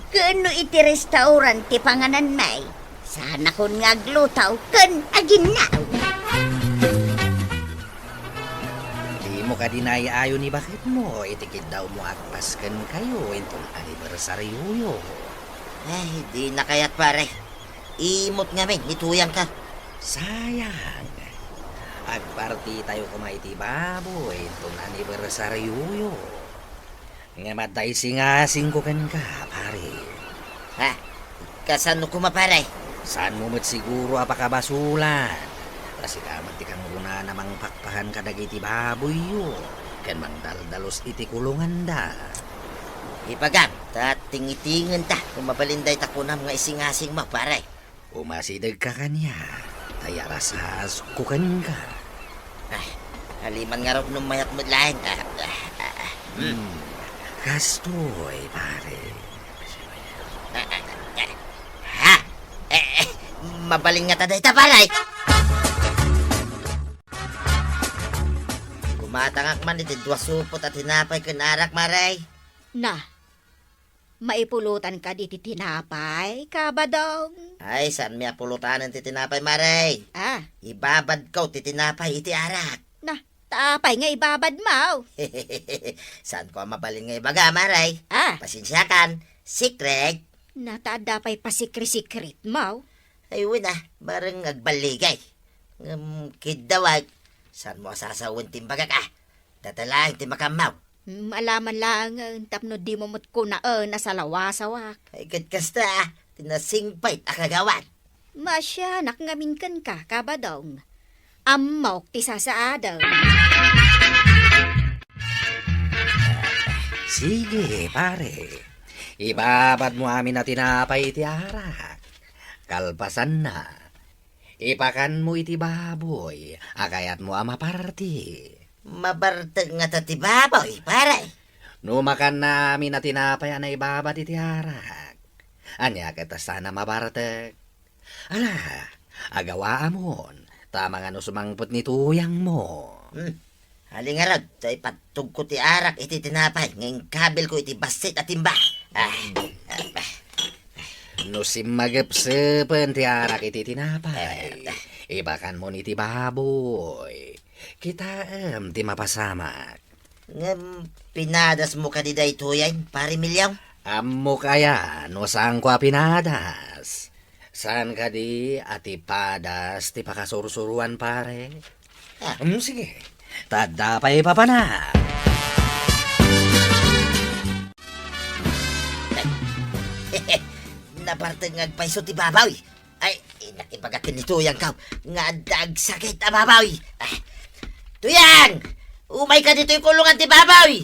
Ken no iti restaurant ti panganan, may, saanakon nga agluto ken aginnaw. Dimo kadi naay-ayo ni baketmo iti kiddawmo a agpaskenkayo inton anibersarioyo? Ay, dina kayat, pare. Imot ngamin ni tuyangka. Sayang. Agpartitayo koma iti baboy inton anibersarioyo. Ngem adda isingasingko kenka, pare. Ha? Kasano koma, pare? Saanmo met siguro a pakabasolan. Ta sika met ti kangrunaan a mangpakpakan kadagiti baboyyo ken mangdaldalus iti kulonganda. Ibagam, ta tingitingen ta, kung mabalin dayta kunam nga isingasingmo, pare. Umasidegka kaniak, ta iyarasasko kenka. Ay, aliman ngarud no mayat met laeng. Ah, ah, ah, ah. Hmm. Hmm. Kastoy, pare. Ah, ah, ah. Ha? Eh, eh, mabalin ngata dayta, pare. Gumatangak man iti dua supot a tinapay ken arak, mare. Na, maipulotan kadi ti tinapay, Kabadong? Ay, saanmi a pulotanen ti tinapay, mare. Ah. Ibabadko ti tinapay iti arak. Na, ta apay nga ibabadmo? Saanko a mabalin nga ibaga, mare. Ah. Pasensiakan, secret. Na, ta adda pay pasikri-sikretmo? Ay, wen a, bareng agballigay. Ngem, kiddawag, saanmo a sasawen ti imbagak, ah. Data laeng ti makammaw. Mm, alaman laengen tapno dimo met kunaen a salawasawak. Ay, ket kasta, ah, ti nasingpet a kagawad. Maasianak ngamin kenka, Kabadong. Ammok ti sasaadem. Sige, pare. Ibabadmo amin a tinapay iti arak. Kalpasanna, ipakanmo iti baboy a kayatmo a maparti. Mabartek ngata ti baboy, pare? No makanna amin a tinapay a naibabad iti arak, ania ket a saan a mabartek? Ala, agawaamon, ta mangano sumangpet ni tuyangmo. Hmm. Ali ngarud, ta ipattugko ti arak iti tinapay nga inkabilko iti bassit a timba. Ah, ah, ah. No simmagepsepen ti arak iti tinapay, eh, ibakanmon iti baboy. Kitaem ti mapasamak. Ngem pinadasmo kadi daytoyen, Pare Milyong? Ammok aya no saanko a pinadas? Saan kadi a ti padas ti pakasursuruan, pare? Ah. Mm, sige. Ta adda pay ipapana. Nabartek nga agpayso ti baboy. Ay, inak ibaga ken ni Tuyang kaw nga adda agsakit a baboy. Ah. Tuyang! Umayka ditoy kulungan ti baboy!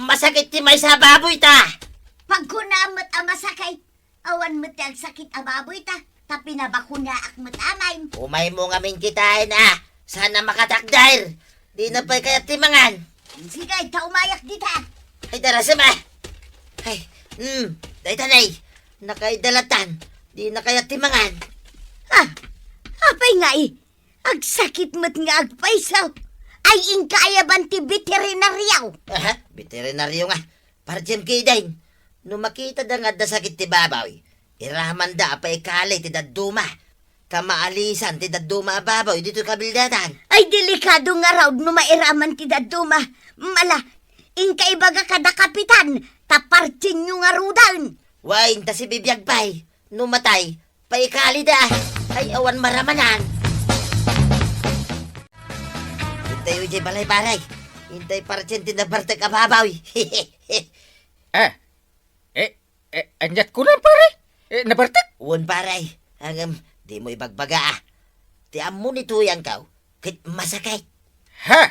Masakit ti maysa a baboy ta! Pagkunam met a masakit, awan met ti agsakit a baboy ta, ta pinabakunaak met amin. Umaymo ngamin kitaen a, saan a makatakder. Dina pay kayat ti mangan. Sige, ta umayak dita. Ay, darasem a. Ay, hmm, dayta nay. Nakaidalatan. Dina kayat ti mangan. Ah, apay nga i? Agsakit met nga agpayso. Ay, inka ayaban ti beterinario. Aha, beterinario nga. Pardiem kidin, no makitada nga adda sakit ti baboy, iramanda a paikali ti dadduma. Ta maalisan ti dadduma a baboy ditoy kabildatan. Ay, delikado ngarud no mairaman ti dadduma. Mala, inka ibaga kada kapitan, ta partinyo ngaruden. Wen, ta sibibiag pay, no matay, paikalida. Ay, awan maramanan. Intayo idiay balay, pare. Intay partien ti nabartek a baboy. Ah, eh, eh, aniat kunam, pare? Eh, nabartek? Wen, pare. Ngem, dimo ibagbaga, ah. Ti ammo ni Tuyang kaw, ket masakit. Ha?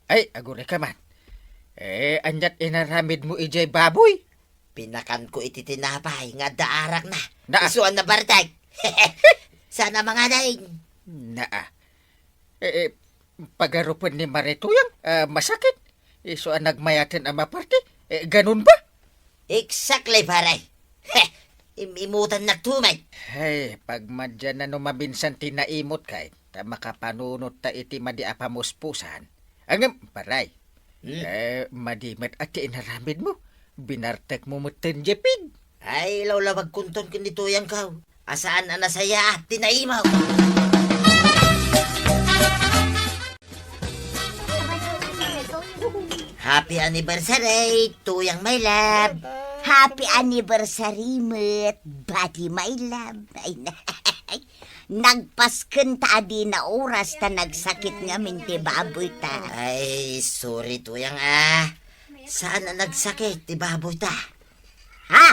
Ay, agurayka man. Eh, aniat inaramidmo idiay baboy? Pinakanko iti tinapay nga adda arakna. Naa. Isu a nabartek. Saan a manganing? Naa. Eh, eh, pagarupen ni Mare Tuyang, ah, masakit. Isu a nagmayaten a maparti. Eh, ganun ba? Exactly, pare. Heh, im-imutannak tumet. Hey, pagmadian no maminsan ti naimut kay, ta makapanunot ta iti madi a pamuspusan. Ngem, pare, hmm? Eh, madi met a ti inaramidmo. Binartekmo met ten jepid. Ay, lawlawagkonton ken ni Tuyang kaw. A saan a nasayaat ti naimaw. Happy anniversary, Tuyang my love. Happy anniversary met, Buddy my love. Ay, nagpasken ta a dina oras ta nagsakit ngamin ti baboy ta. Ay, sorry, Tuyang, ah. Saan a nagsakit ti baboy ta? Ha?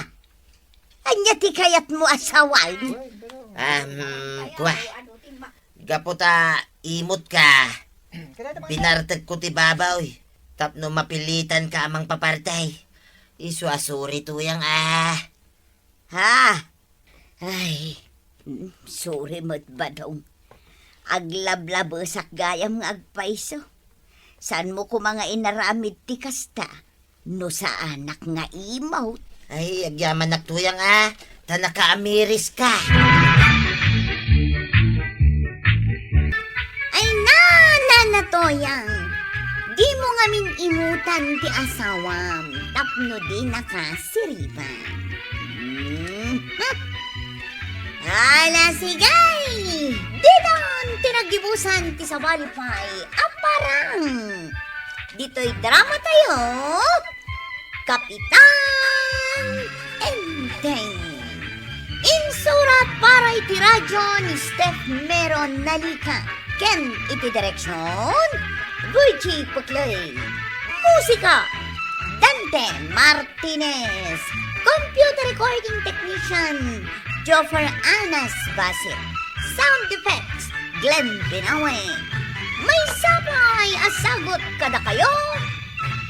Ania ti kayatmo a sawen? Um, kua. Gapu ta imut ka, binartek ko ti baboy tapno mapilitan ka a mangpaparti. Isu a sorry, Tuyang, ah. Ha? Ay, mm, sorry met, Badong. Aglablabesak gayam nga agpayso. Saanmo koma nga inaramid ti kasta no saanak nga imawt? Ay, agyamanak, Tuyang, ah. Ta nakaamiris ka. Ay, na, na, na, Tuyang. Dimo ngamin imutan ti asawam tapno dinaka siriban. Hmm. Ala, sige! Ditan ti naggibusan ti sabali pay a parang. Ditoy drama tayo, Kapitan Enteng. Insurat para iti radyo ni Steph Meron Nalica ken iti direksyon, Virgie Puclay. Musika, Dante Martinez. Computer recording technician, Joffer Anas Basit. Sound effects, Glenn Binawe. Maysa pay a sagut kadakayo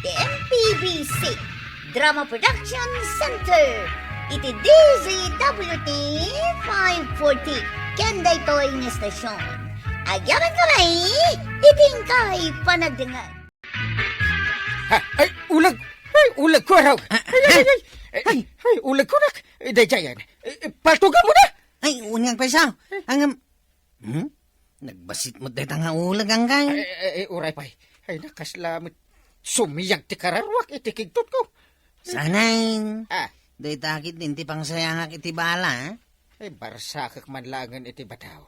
ti M P B C Drama Production Center iti D Z W T five forty ken daytoy nga estasyon. Agyamankami iti inkay panagdengngeg. Ha, ay, uleg! Ay, uleg ko, araw! Ah, ay, ay, ah. Ay, ay, ay, ay, uleg ko, nak! Ay, daydiayen. Ay, ay, paltugan mo na! Ay, unyang payso. Angem, hmm? Nagbasit mo dayta nga uleg, anggay. Ay, ay, ay, uray pay. Ay, nakasla met sumiag ti kararuak iti kigtot ko. Sanay. Ah. Dayta ket din ti pangsayangak iti bala, eh? Ay, barsakek man laengen iti bataw.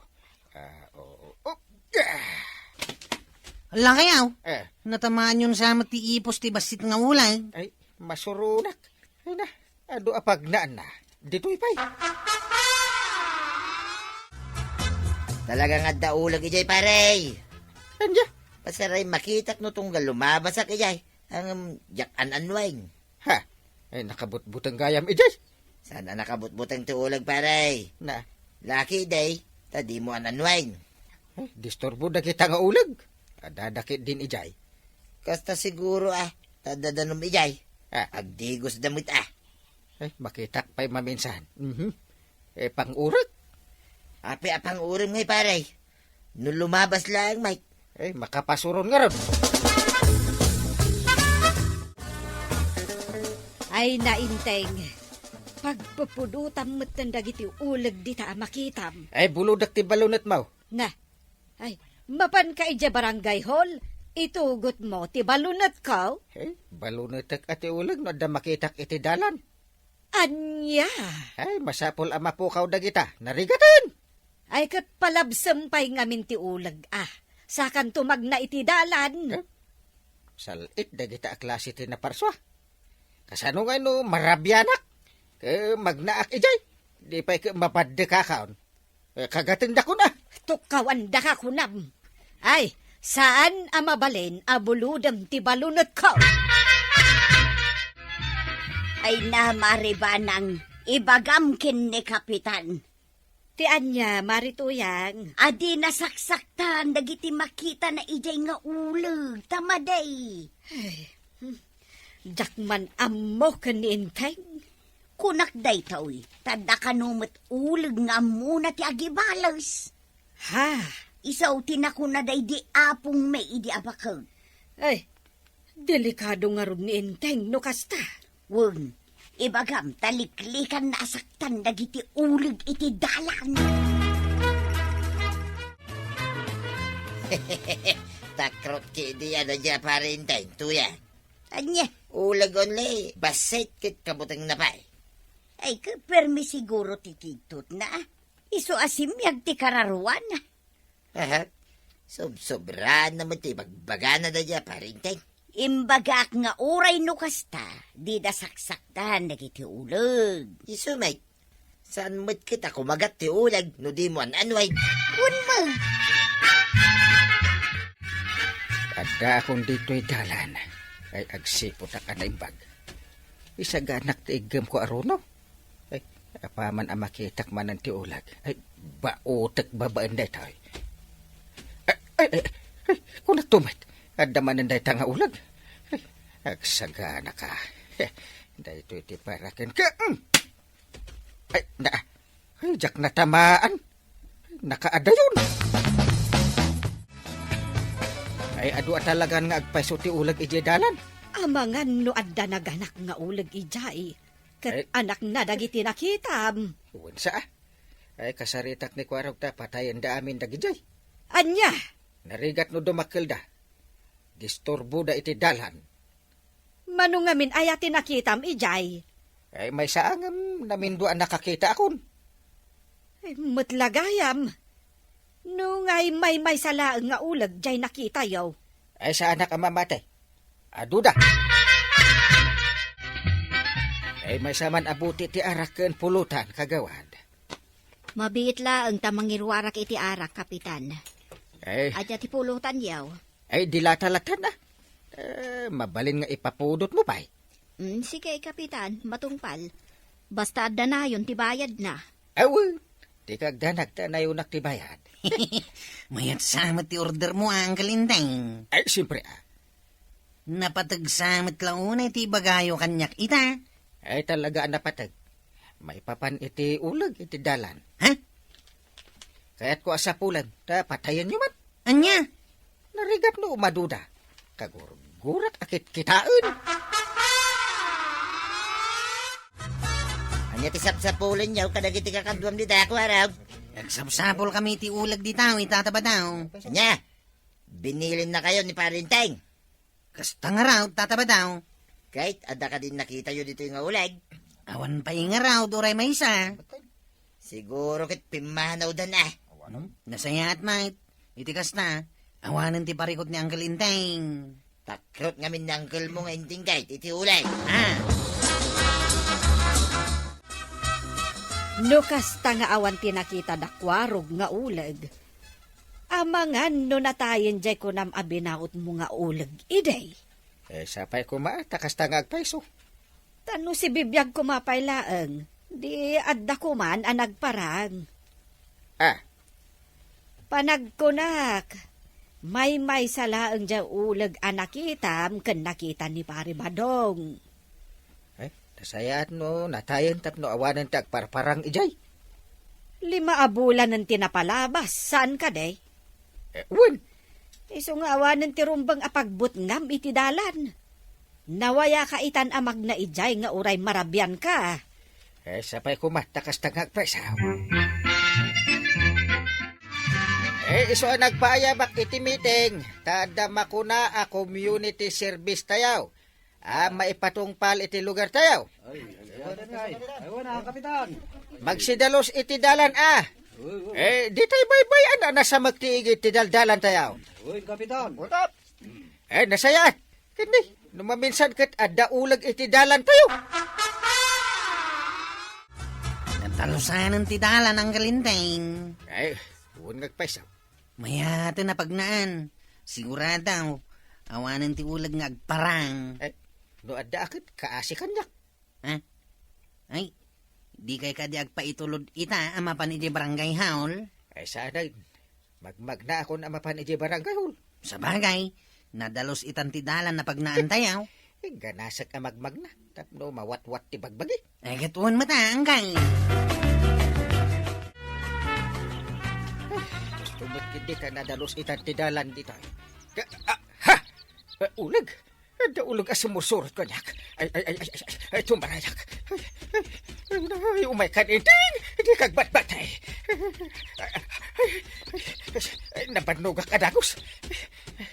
Ah, oo. Oh, ah! Ala kayaw? Eh. Natamaanyon sa met ti ipos ti bassit nga uleg. Ay, masuronak. Ay na, adu a pagnaanna. Ditoy pay. Talaga nga adda uleg idiay, pare. Ania? Pasaray makitak no tunggal lumabasak idiay. Ang, um, diak an-annuayen. Ha? Ay, nakabutbuteng gayam idiay. Saan a nakabutbuteng ti uleg, pare? Na. Laki, day, ta di mo an-annuayen. Ay, disturbo dagita nga uleg. Adada ket din idiay. Kasta siguro, ah, ta adda danum idiay. Ah. Agdigos da met, ah. Ay, makitak pay maminsan. Mhm. Eh, pang-urek? Apay a pang-urem ngay, pare? No lumabas laeng, Mike. Eh, makapasuron ngarud. Ay, nainteng. Pagpupudotam metten dagiti uleg dita a makitam. Ay, bulodek ti balunetmo. Na. Ay, mapanka idiay barangay hall, itugotmo ti balunetko? Eh, balunetek a ti uleg no adda makitak iti dalan. Ania? Ay, masapul a mapukaw dagita. Narigaten! Ay, ket palabsem pay ngamin ti uleg, ah. Sakanto magna iti dalan. Eh? Sal-it dagita a klase ti naparsua. Kasano ngay no marabianak? Ket magnaak idiay. Di pay ket mabaddekakon. Eh, kagatendakon, ah. Tukkawandaka kunam. Ay, saan a mabalin a bulodem ti balunetko. Ay na, Mari Banang, ibagam ken ni Kapitan. Ti ania, Mari Tuyang? A di nasaksaktan dagiti makitana idiay nga uleg, ta madi. Ay, hmm. Diak man ammo ken ni Enteng. Kunak daytoy, ta adda kano met uleg nga ammona ti agibales. Ha? Isu ti nakuna daydi apongmi idi a baket. Ay, delikado ngarud ni Enteng no kasta. Wen, ibagam ta liklikanna a saktan dagiti uleg iti dalan. Takrot ket idi a daydi a Pari Enteng, Tuyang. Ania? Uleg only, bassit ket kabutengna pay. Ay, ket permi siguro ti kigtotna, ah. Isu a simiag ti kararuana. Aha. Sobsobraanna met ti ibagbagana daydi a Pari Enteng. Imbagak nga uray no kasta, dida saksaktan dagiti uleg. Isu met, saan met ket a kumagat ti uleg no di mo an-annuayen? Wen met. Addaakon ditoy dalan, ay agsiputak a naimbag. Isaganak ti iggemko a runo. Ay, apaman a makitak manen ti uleg. Ay, baotek babaen daytoy. Ay, ay, ay, ay, kunatto met. Adda manen dayta nga uleg. Ay, agsagana ka. Daytoy ti paraken ka. Mm. Ay, na. Ay, diak natamaan. Nakaadayon. Ay, adu a talagan nga agpayso ti uleg idiay dalan. Amangan no adda naganak nga uleg idiay. Ket Ay. anakna dagiti nakitam. Wen sa. Ay, kasaritak ni Kuarog ta patayenda amin dagidiay. Ania? Narigat no dumakkelda. Disturboda iti dalan. Mano ngamin aya ti nakitam idiay? Ay, maysa ngem namindua a nakakitaakon. Ay, met la gayam. No ngay maymaysa laeng nga uleg diay nakitayo. Ay, saanak a mamati. Aduda. Ay, maysa man a buti ti arak ken pulutan, kagawad. Mabiit laeng ta mangiruarak iti arak, Kapitan. Ay. Adda ti pulutanyo? Ay, di la talatan, ah. Eh, mabalin nga ipapudotmo pay. Mm, sige, Kapitan, matungpal. Basta adda nayon ti bayadna. Aw, di kagdanag ta nayonak ti bayad. Mayat sa met ti ordermo, Uncle Enteng. Ay, siyempre, ah. Napateg sa met la unay ti ibagayo kaniak ita. Ay, talaga a napateg. Maipapan iti uleg iti dalan. Ha? Kayatko a sapulan, ta patayenyo man. Ania? Narigat no umaduda. Kagurgurak a kitkitaen. Ania ti sapsapulenyo kadagiti kakaduam dita, Kuarog? Nagsapsapulkami ti uleg dita, ita, Tata Badaw. Ania? Binilinnakayo ni Pare Enteng? Kasta ngarud, Tata Badaw. Ket adda kadi nakitayo ditoy nga uleg? Awan pay ngarud, uray maysa. Siguro ket pimmanawdan, ah. Hmm? Nasayaat met. Iti kasta, awanen ti parikut ni Uncle Enteng. Takrot ngamin ni uncle mo nga Enteng ket iti uleg. Ah. No kasta nga awan ti nakitada Kuarog nga uleg, amangan no natayen diay kunam a binautmo nga uleg idi. Eh, sapay koma, ta kasta nga agpayso. Ta no sibibiag koma pay laeng, di adda koman a nagparang. Ah. Panagkunak, maymaysa laeng diay uleg a nakitam ken nakita ni Pare Badong. Eh, nasayaat no natayen tapno awanen ti agparparang idiay. Lima a bulanen ti napalabas, saan kadi? Eh, wen. Isu nga awanen ti rumbeng a pagbutngam iti dalan. Nawayaka itan a magna idiay nga uray marabianka. Eh, sapay koma ta kasta nga agpayso. Eh, isu a nagpaayabak iti meeting, ta adda makuna a community service tayo. A, maipatungpal iti lugar tayo. Ay, ay, ay, ay, ay, ay, ay, Kapitan. Magsidalus iti dalan, a. Uy, uy. Eh, di tayo baybay-an a nasamek ti igid ti daldalan tayo. Uy, Kapitan. What up? Eh, nasayaat. Kini, no maminsan ket adda uleg iti dalan tayo. Natalusanen ti dalan, Uncle Enteng. Ay, wen nga agpayso. Mayaten a pagnaan. Sigurado, awanen ti uleg nga agparang. Eh, no adda a ket, kaasi kaniak. Ha? Ay, di kay kadi agpaitulod ita a mapan idiay barangay hall? Ay, saan ay? Magmagna akon a mapan idiay barangay hall. Sabagay, nadalus itan ti dalan a pagnaan tayo. Ingganasek a magmagna, tapno mawatwat ti bagbagi. Ay, ket wen met a, Uncle. Gusto met gid ta nadalus itan ti dalan dita. Ka-, ah, ha! Ah, uleg. Adda uleg a sumursurot kaniak. Ay, ay, ay, ay, ay, ay, ay, tumarayak. Ay, ay, ay, ay, umay kan Enteng, di kagbatbatay. Ay, ay, ay, nabannogak a dagus.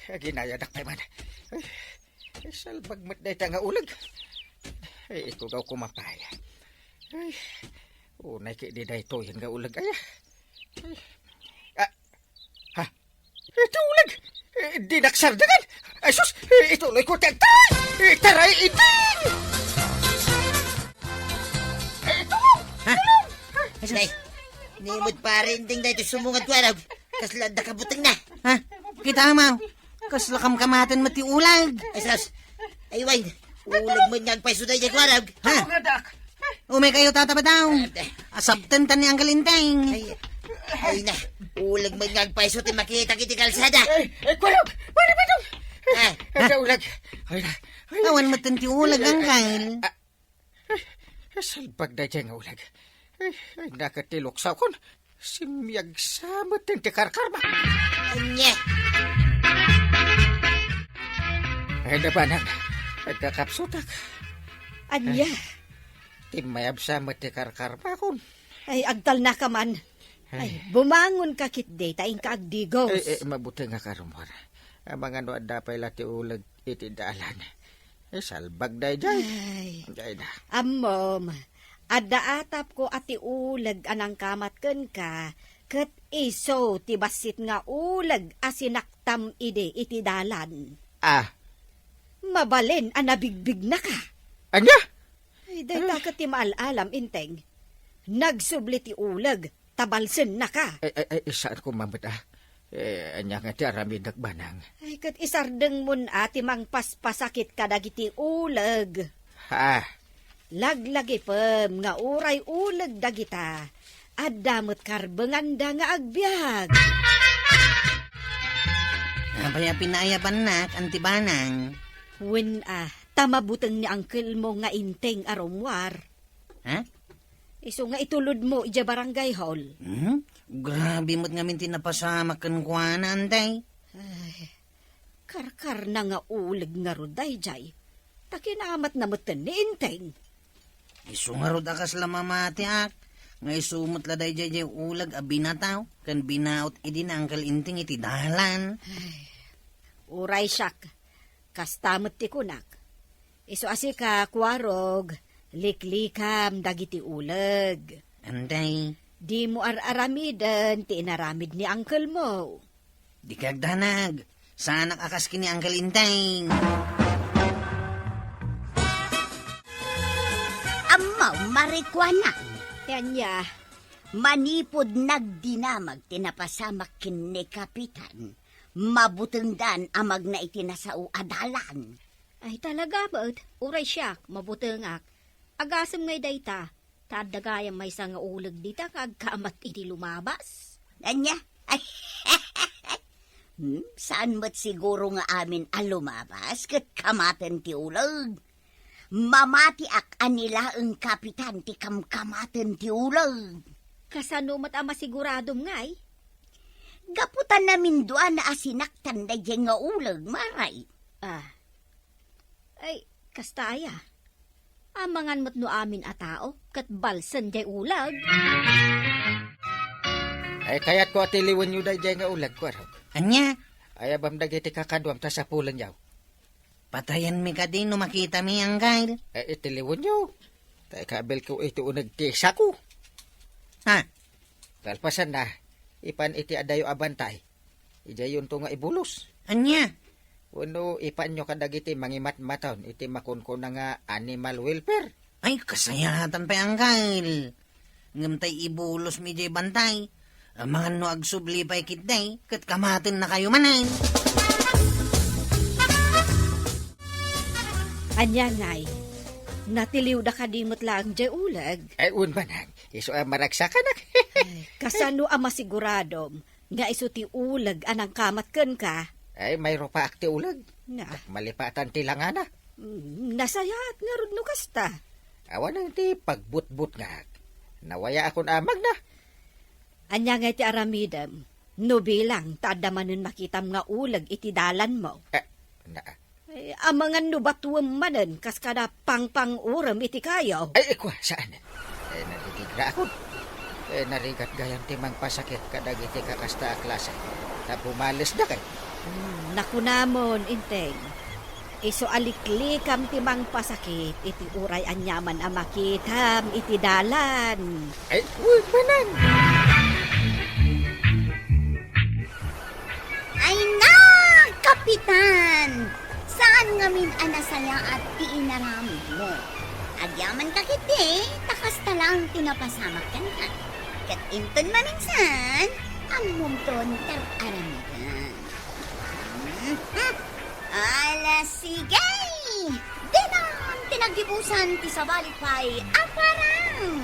Aginayadak pay man. Ay, ay, salbag met dayta nga uleg. Ay, itugaw ko mapaya. Ay, unay ki di daytoy nga uleg, aya. Ay, ah, Ha? Iti uleg! Eh, di naksardangan! Ay, sus! Eh, ituloy ko ti agtay! Eh, taray, iting! Eh, ito! Ha? Ay, sus! Nay, ni mo't pare, Enteng, daytoy sumungad ko, arag. Kasla adda kabutengna. Ha? Kita mo? Kasla kamkamaten met ti uleg. Ay, sus! Ay, wen! Uleg met nga agpayso daydiay kuarag. Ha? Umeak kayo, Tata Badaw. Asapten ta ni Uncle Enteng. Ay, ay na. Uleg met nga agpayso ti makitak iti kalsada. Ay, ay, kuarag! Pare Badaw! Ah, adda uleg. Ay na. Ay, awan met ti uleg, Uncle. Ah, Salbag daydiay nga uleg. Ay, ay, naket ti luksawkon. Simmiag sa met ti karkarma. Ania? Ay, nabanag. Nagkakapsutak. Ania? Ay, timmayab sa met ti karkarmakon. Ay, agtalnaka man. Ay, ay, bumangonka ketdi, ta inka agdigos. Ay, ay, mabutengak a rummuar. Amangan no adda pay la ti uleg iti dalan. Eh, salbag daydiay. Ay. Dayda. Ammom, adda atapko a ti uleg a nangkamat kenka, ket isu ti bassit nga uleg a sinaktam idi iti dalan. Ah. Mabalin a nabigbignaka. Ania? Ay, dayta ket ti maal-alam, Inteng. Nagsubli ti uleg, ta balsennaka. Ay, ay, ay, saan ko mamut, ah? Eh, ania nga ti aramidek, Banang? Ay, ket isardengmon a ti mangpaspasakit kadagiti uleg. Ha? Laglagipem nga uray uleg dagita, adda met karbenganda nga agbiag. Apay a pinaayabannak, Anti Banang? Wen a, ta mabuteng ni angkelmo nga Inteng a rummuar. Ha? Isu nga itulodmo idiay barangay hall. Hmm? Grabe met ngamin ti napasamak kenkuana, Antay. Ay, karkarna nga uleg ngarud daydiay. Ta kinamatna metten ni Inteng. Isu ngarud a kasla mamatiak, nga isu met la daydiay diay uleg a binataw ken binaut idi ni Angkel Inteng iti dalan. Ay, uray siak, kasta met ti kunak. Isu a sika, Kuarog, liklikam dagiti uleg. Anday? Dimo ar-aramiden ti inaramid ni angkelmo. Dika agdanag. Saanak a kas ken ni Angkel Inteng. Ammo, marikuana. Ti ania? Manipud nagdinamag ti napasamak ken ni Kapitan, mabutengdan a magna iti nasao a dalan. Ay, talaga met, uray siak, mabutengak. Agasem ngay dayta, ta adda gayam maysa nga uleg dita nga agkamat iti lumabas. Ania? Hmm, saan met siguro nga amin a lumabas ket kamaten ti uleg? Mamatiak a ni laeng Kapitan ti kamkamaten ti uleg. Kasano met a masiguradom ngay? Gapu ta naminduana a sinaktan daydiay nga uleg, maray. Ah. Ay, kasta aya. Amangan met no amin a tao ket balsen diay uleg. Ay, kayatko a tiliwenyo daydiay nga uleg, Kuarog. Ania? Ayabam dagiti kakaduam ta sapulenyo. Patayenmi kadi no makitami, Angkel. Eh, itiliwenyo. Ta ikabilko iti uneg ti sako. Ha? Kalpasanna, ipan iti adayo a bantay. Idiayyonto nga ibulos. Ania? Wenno ipanyo kadagiti mangimatmaton iti makunkuna nga animal welfare. Ay, kasayaatan pay, Angkel. Ngem tay ibulosmi idiay bantay. Amangan no agsubli pay ketdi, ket kamatennakayo manen. Ania ngay? Natiliwda kadi met laeng diay uleg? Ay, wen, Banang. Isu a maragsakanak. Ay, kasano a masiguradom nga isu ti uleg a nangkamat kenka? Ay, mayrupaak ti uleg. Na. Malipatan ti langana. Mm, nasayaat ngarud no kasta. Awan ti pagbutbutngak. Nawayaakon a magna. Ania ngay ti aramidem? No bilang ta adda manen makitam nga uleg iti dalanmo. Eh, na. Ay, amangan no batuem manen kas kada pangpang-urem iti kayo. Ay, ay, kua, saan? Ay, narigigraakon. Ay, narigat gayam ti mangpasakit kadagiti kakasta a klase. Ta bumalesdakay. Hmm, nakunamon, Inteng. Isu a liklikam ti mangpasakit iti uray aniaman a makitam iti dalan. Ay, uy, Banang! Ay na, Kapitan! Saan ngamin a nasayaat ti inaramidmo? Agyamanka ketdi, ta kasta laeng ti napasamak kenka. Ket inton maminsan, ammomton ti ar-aramidem. Mhm. Ala, sige! Dinan ti naggibusan ti sabali pay a parang.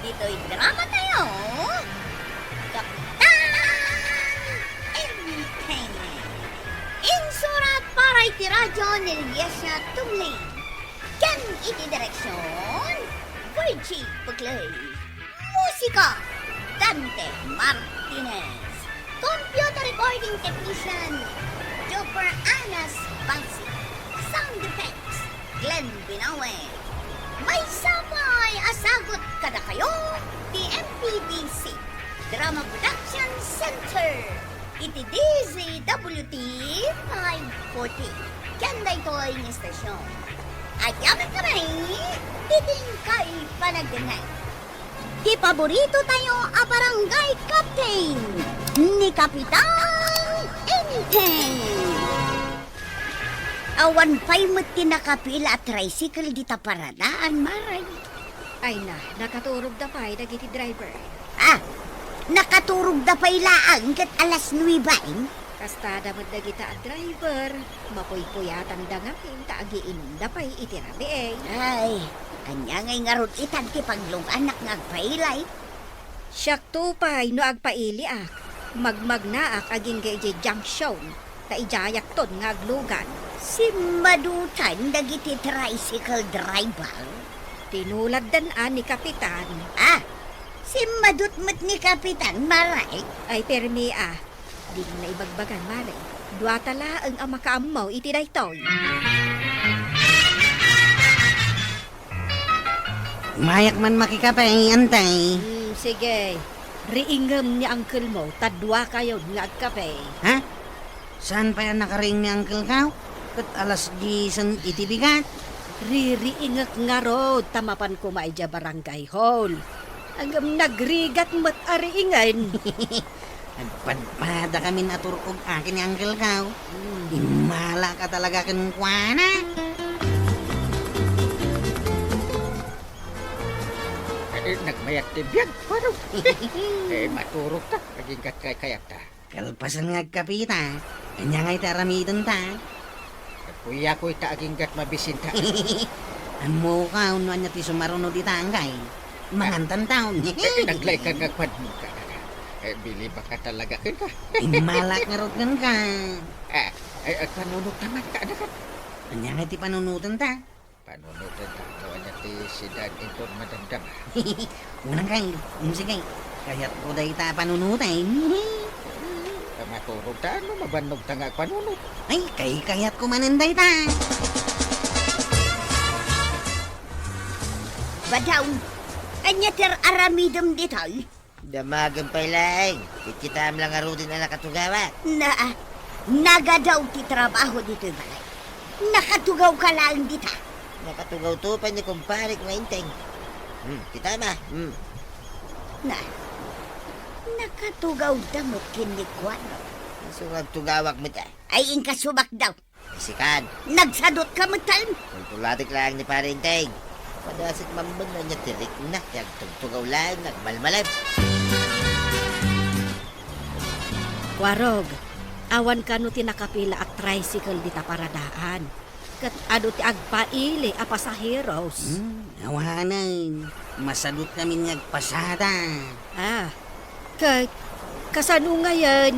Ditoy drama tayo, Kapitan Entertainment. Insurat para iti radyo ni Liesia Tumling. Ken Iti direksyon, Virgie Buclay. Musika, Dante Martinez. Computer recording technician, Joper Anas Basi. Sound effects, Glenn Binawe. Maysa pay a sagut kadakayo ti M P B C Drama Production Center iti D Z W T five forty. Ken daytoy nga istasyon, agyamankami iti inkay panagdengngeg. Ti paborito tayo a barangay captain, ni Kapitan Enteng. Awan pay met ti nakapila a tricycle dita paradaan, Mare. Ay na, nakaturogda pay dagiti driver. Ah, nakaturogda pay laeng ket alas nuebe? Kastada met dagita a driver, mapuypuyatanda ngamin ta agiinumda pay iti rabii. Ay, ania ngay ngarud itan ti pagluganak nga agpaili? Siakto pay no agpailiak, magmagnaak agingga idiay junction, ta idiayakton nga aglugan. Simmadutan dagiti tricycle driver? Tinuladdan a ni Kapitan. Ah, simmadut met ni Kapitan, Mare? Ay, permi a. Dimo na ibagbagan, Mare. Duata laeng a makaammo iti daytoy. Mayak man makikape, Enteng. Hmm, sige. Riingem ni uncle mo, ta duakayon nga agkape. Ha? Saan pay a nakariing ni uncle ko? Ket alas diesen iti bigat. Ririingek ngarud ta mapan koma idiay barangay hall. Ngem nagrigat met a riingen. Nagpadpadakamin a turkog akin ni uncle ko. Hmm. Immalak a talaga kenkuana. Eh, nagmayat ti biag, Kuarog. Eh, maturogta, agingga't kaykayatta. Kalpasan nga agkapita, ania ngay ti aramidenta? Kuyakoy ta agingga't mabisinta. Ammoka no ania ti sumaruno dita, anggay. Mangantan taon. Eh, naglaika nga agpanunot ka. Eh, bilibak ka talaga kenka. Immalak ngarud kenka. Ah, eh, agpanunot naman ka, anak. Ania ngay ti panunotenta? Panunoten ta no ania ti sidaan inton madamdama. Unang kay, mm, sige. Kayatko dayta a panunoten. Ta maturog ta no mabannog ta nga agpanunot. Ay, kay kayatko manen dayta. Badaw, ania ti ar-aramidem ditoy? Damagem pay laeng, kitkitaem la ngaruden a nakatugawak. Na, nagadaw ti trabaho ditoy balay. Nakatugawka laeng dita. Nakatugawto pay ni kumparek nga Enteng. Hmm, kitaem a. Hmm. Na, nakatugawda met ken ni Kuarog. Isu nga agtugawak met a. Ay, inka sumakdaw. Isikan. Nagsadutka metten. Tultulatek laeng ni Pare Enteng. Padasek man no ania ti rikna, ti agtugtugaw laeng nga agmalmalem. Kuarog, awan kano ti nakapila a tricycle dita paradaan. Ket adu ti agpaili a pasaheros. Hmm, awanen. Masadutkamin nga agpasada. Ah, ket kasano ngayen?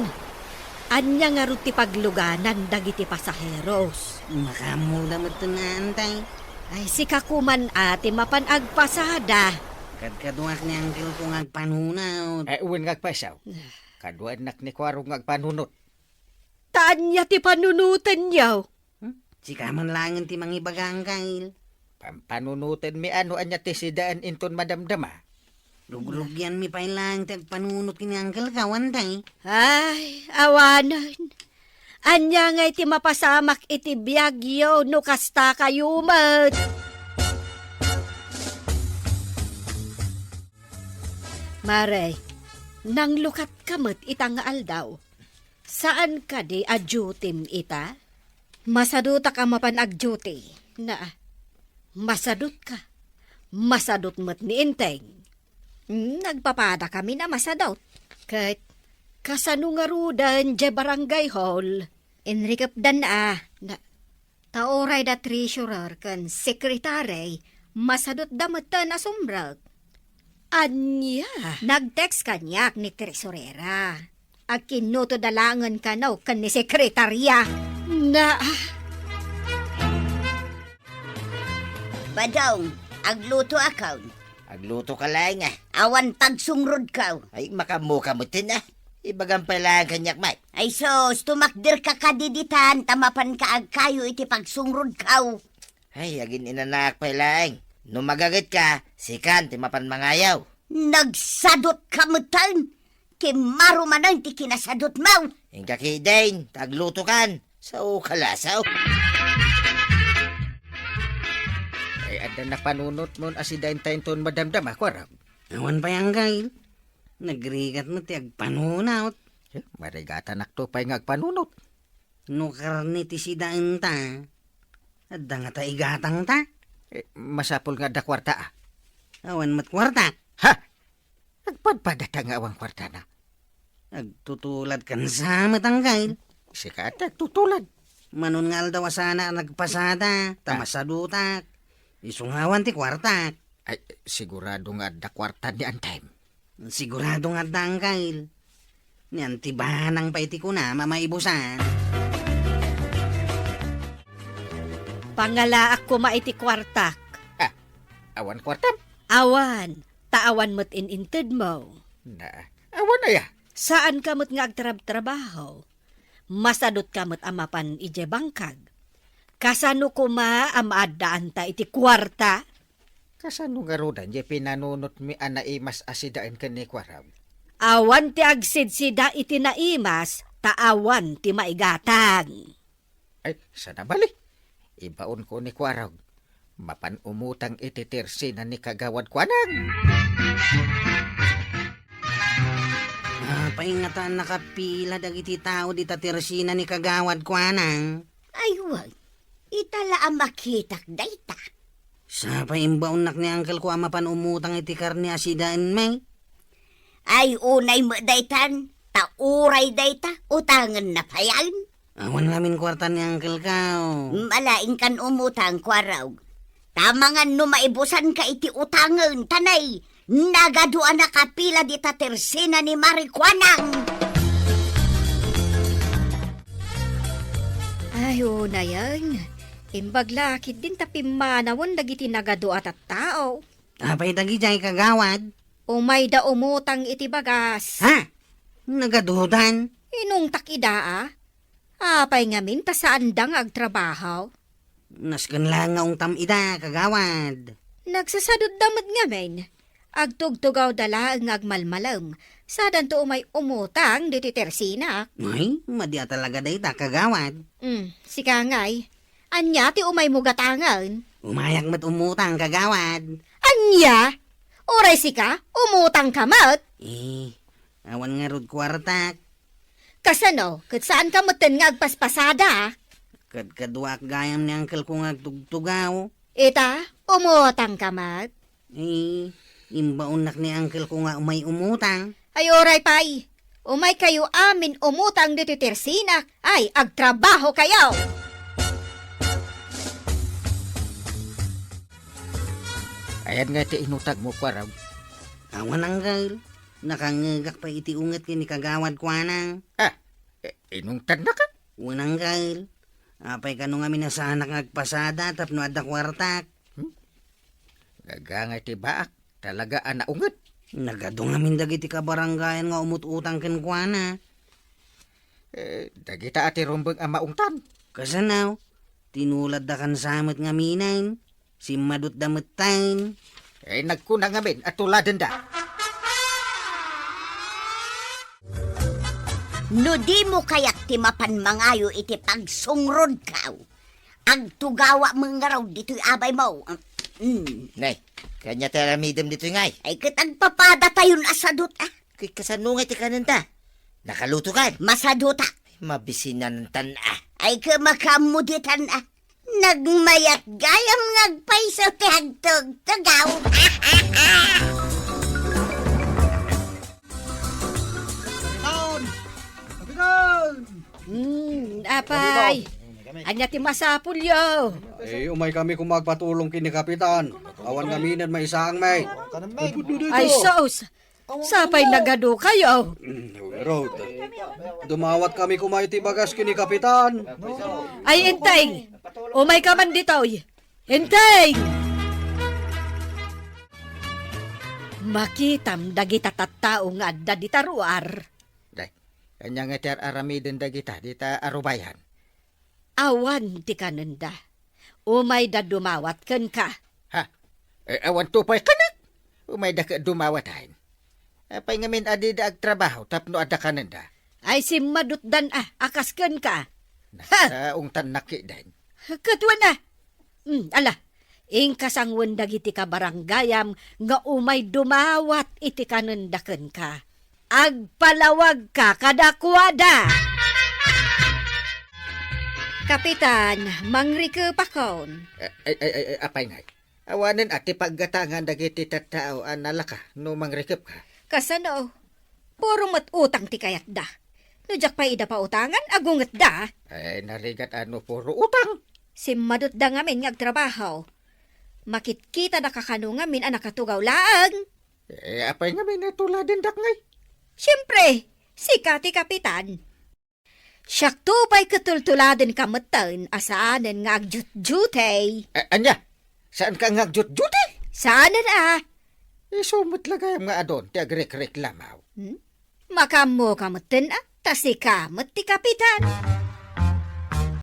Ania ngarud ti pagluganan dagiti pasaheros? Makaammoda metten a, Enteng. Ay, sika koman a ti mapan agpasada. Kadkaduak ni uncle ko nga agpanunot. Eh, wen nga agpaisaw. Ah. Kaduaennak ni Kuarog nga agpanunot. Ta ania ti panunotenyo? Hmm? Sika man laengen ti mangibaga, uncle. Pampanunotenmi a no ania ti sidaan inton madamdama. Rugrugianmi pay laeng ti agpanunot ken ni uncle ko, Enteng. Ay, awanen. Ania ngay ti mapasamak iti biagyo no kasta kayo met? Mare, nanglukatka met ita nga aldaw. Saan kadi a duty-m ita? Masadutak a mapan ag-duty. Na, masadutka. Masadut met ni Enteng. Hmm, nagpapadakamin a masadut. Ket, kasano ngaruden diay barangay hall? Inrikepdan a. Na, ta uray da treasurer ken secretary, masadutda metten a sumrek. Ania? Nag-text kaniak ni treasurera. Agkinnutoda laengen kano ken ni sekretarya. Na, Padong, agluto akon. Agluto ka laeng, a. Awan pagsungrodko. Ay, makaammoka metten, a. Ibagam pay laeng kaniak, May. Ay sus, tumakderka kadi ditan, ta mapanka agkayo iti pagsungrodko. Ay, agin-inanaak pay laeng. No magagetka, sikan ti mapan mangayo. Nagsadutka metten. Ti marumanen ti kinasadutmo. Inka ketdin, ta aglutokan. Sao ka lasaw. Ay, adda napanunotmon a sidaentayo inton madamdama, kuarog. Awan pay, Angkel. Nagrigat met ti agpanunot. Eh, marigatanakto pay nga agpanunot. No karne ti sidaenta, adda ngata igatangta? Eh, masapul nga adda kuarta, a. Awan met kuarta. Ha? Agpadpadata nga awan kuartana. Agtutuladkan sa met, Angkel. Sika ti agtutulad. Manon nga aldaw a saanak nagpasada, ta masadutak. Isu nga awan ti kuartak. Ay, sigurado nga adda kuarta ni Antem. Sigurado nga adda, Angkel. Ni Antibanang pay ti kunam a maibusan. Pangalaak koma iti kuartak. Ah, awan kuartam? Awan, ta awan met in-intedmo. Na, awan aya? Saanka met nga agtrabtrabaho. Masadutka met a mapan idiay bangkag. Kasano koma a maaddaanta iti kuarta? Kasano ngaruden diay pinanunotmi a naimas a sidaen ken ni kuarog? Awan ti agsidsida iti naimas, ta awan ti maigatang. Ay, sana bali. Ibaonko ni kuarog. Mapan umutang iti tersina ni kagawad kuanang. Apay ngata a nakapila dagiti tao dita tersina ni kagawad kuanang? Ay, wen. Ita la a makitak dayta. Sapay imbaonnak ni angkelko a mapan umutang iti karne a sidaenmi. Ay, unay met daytan, ta uray dayta, utangenna payen. Awan ngamin kuarta ni angkelko. Malaingkan umutang, kuarog. Ta mangan no maibusanka iti utangen, ta nay, nagadu a nakapila dita tersina ni Mari Kuanang. Ay, unayen. Imbag la ketdin ta pimmanawen dagiti nagadu a tattao. Apay dagidiay, kagawad? Umayda umutang iti bagas. Ha? Nagadudan? Inungtak ida, a. Apay ngamin ta saanda nga agtrabaho? Nasken laeng nga ungtam ida, kagawad. Nagsasadutda met ngamin. Agtugtugawda laeng nga agmalmalem. Sadanto umay umutang ditoy tersinak. Ay, madi a talaga dayta, kagawad. Mm, sika ngay. Ania ti umaymo gatangen? Umayak met umutang, kagawad. Ania? Uray sika, umutangka met? Eh, awan ngarud kuartak. Kasano, ket saanka metten nga agpaspasada? Kadkaduaak gayam ni angkelko nga agtugtugaw. Ita, umutangka met? Eh, imbaonnak ni angkelko nga umay umutang. Ay, uray pay. Umaykayo amin umutang ditoy tersinak. Ay, agtrabahokayo! Ayan nga ti inutangmo, kuarog. Awan, angkel. Nakangngegak pay iti unget ken ni kagawad kuana. Ah, eh, inungtannaka? Wen, angkel. Apay kano ngamin a saanak nga agpasada tapno adda kuartak? Hmm? Gagangay ti baak, talaga a naunget. Nagadu ngamin dagiti kabarangayan nga umut-utang kenkuana. Eh, dagita a ti rumbeng a maungtan. Kasano? Tinuladda kansa met ngaminen. Simmadutda metten. Eh, nagkuna ngamin a tuladenda. No dimo kayak ti mapan mangayo iti pagsungrodko, agtugawak met ngarud ditoy abaymo. Mm. Nay, kanya ti aramidem ditoy ngay? Ay, ket agpapadatayon a sadut, a. Ket kasano ngay ti kanenta? Nakalutokan? Masaduta. Mabisinantan, a. Ay, ket makaammo ditan, a. Nagmayat gayam nga agpayso ti agtugtugaw. Kapitan! Kapitan! Hmm, apay. Ania ti masapulyo? Eh, umay kami koma agpatulong ken ni Kapitan. Awan ngamin a maisaangmi. Ay, sus! Sapay nagadukayo. Mm, ngarud. Dumawat kami koma iti bagas ken ni Kapitan. Ay, Enteng! Umayka man ditoy. Enteng! Makitam dagita tattao nga adda dita ruar. Day, ania nga ti ar-aramiden dagita dita a rubayan? Awan ti kanenda. Umayda dumawat kenka. Ha? Eh, awan to pay kanek? Umayda ket dumawat, ay. Apay ngamin a dida agtrabaho tapno adda kanenda? Ay, simmadutdan a, a kas kenka. Nasaungtan nakiden. Ket wen a. Hmm, ala, inka sangwen dagiti kabarangayam nga umay dumawat iti kanenda kenka. Agpalawagka kadakuada. Kapitan, mangrikepakon. Ay, ay, ay, ay, apay ngay? Awanen a ti paggatangan dagiti tattao a nalaka no mangrikepka. Kasano? Puro met utang ti kayatda. No diak pay ida pautangan, agungetda. Ay, narigat a no puro utang. Simmadutda ngamin nga agtrabaho. Makitkitada kakano ngamin a nakatugaw laeng. Eh, apay ngamin a tuladendak ngay? Siempre, sika ti kapitan. Siakto pay ket tultuladenka metten a saanen nga agjutjutey. A-, ania? Saanka nga agjutjutey? Saanen a. Isu met la gayam nga adun ti agrekreklamaw. Hmm? Makaammoka metten a, ta sika met ti kapitan.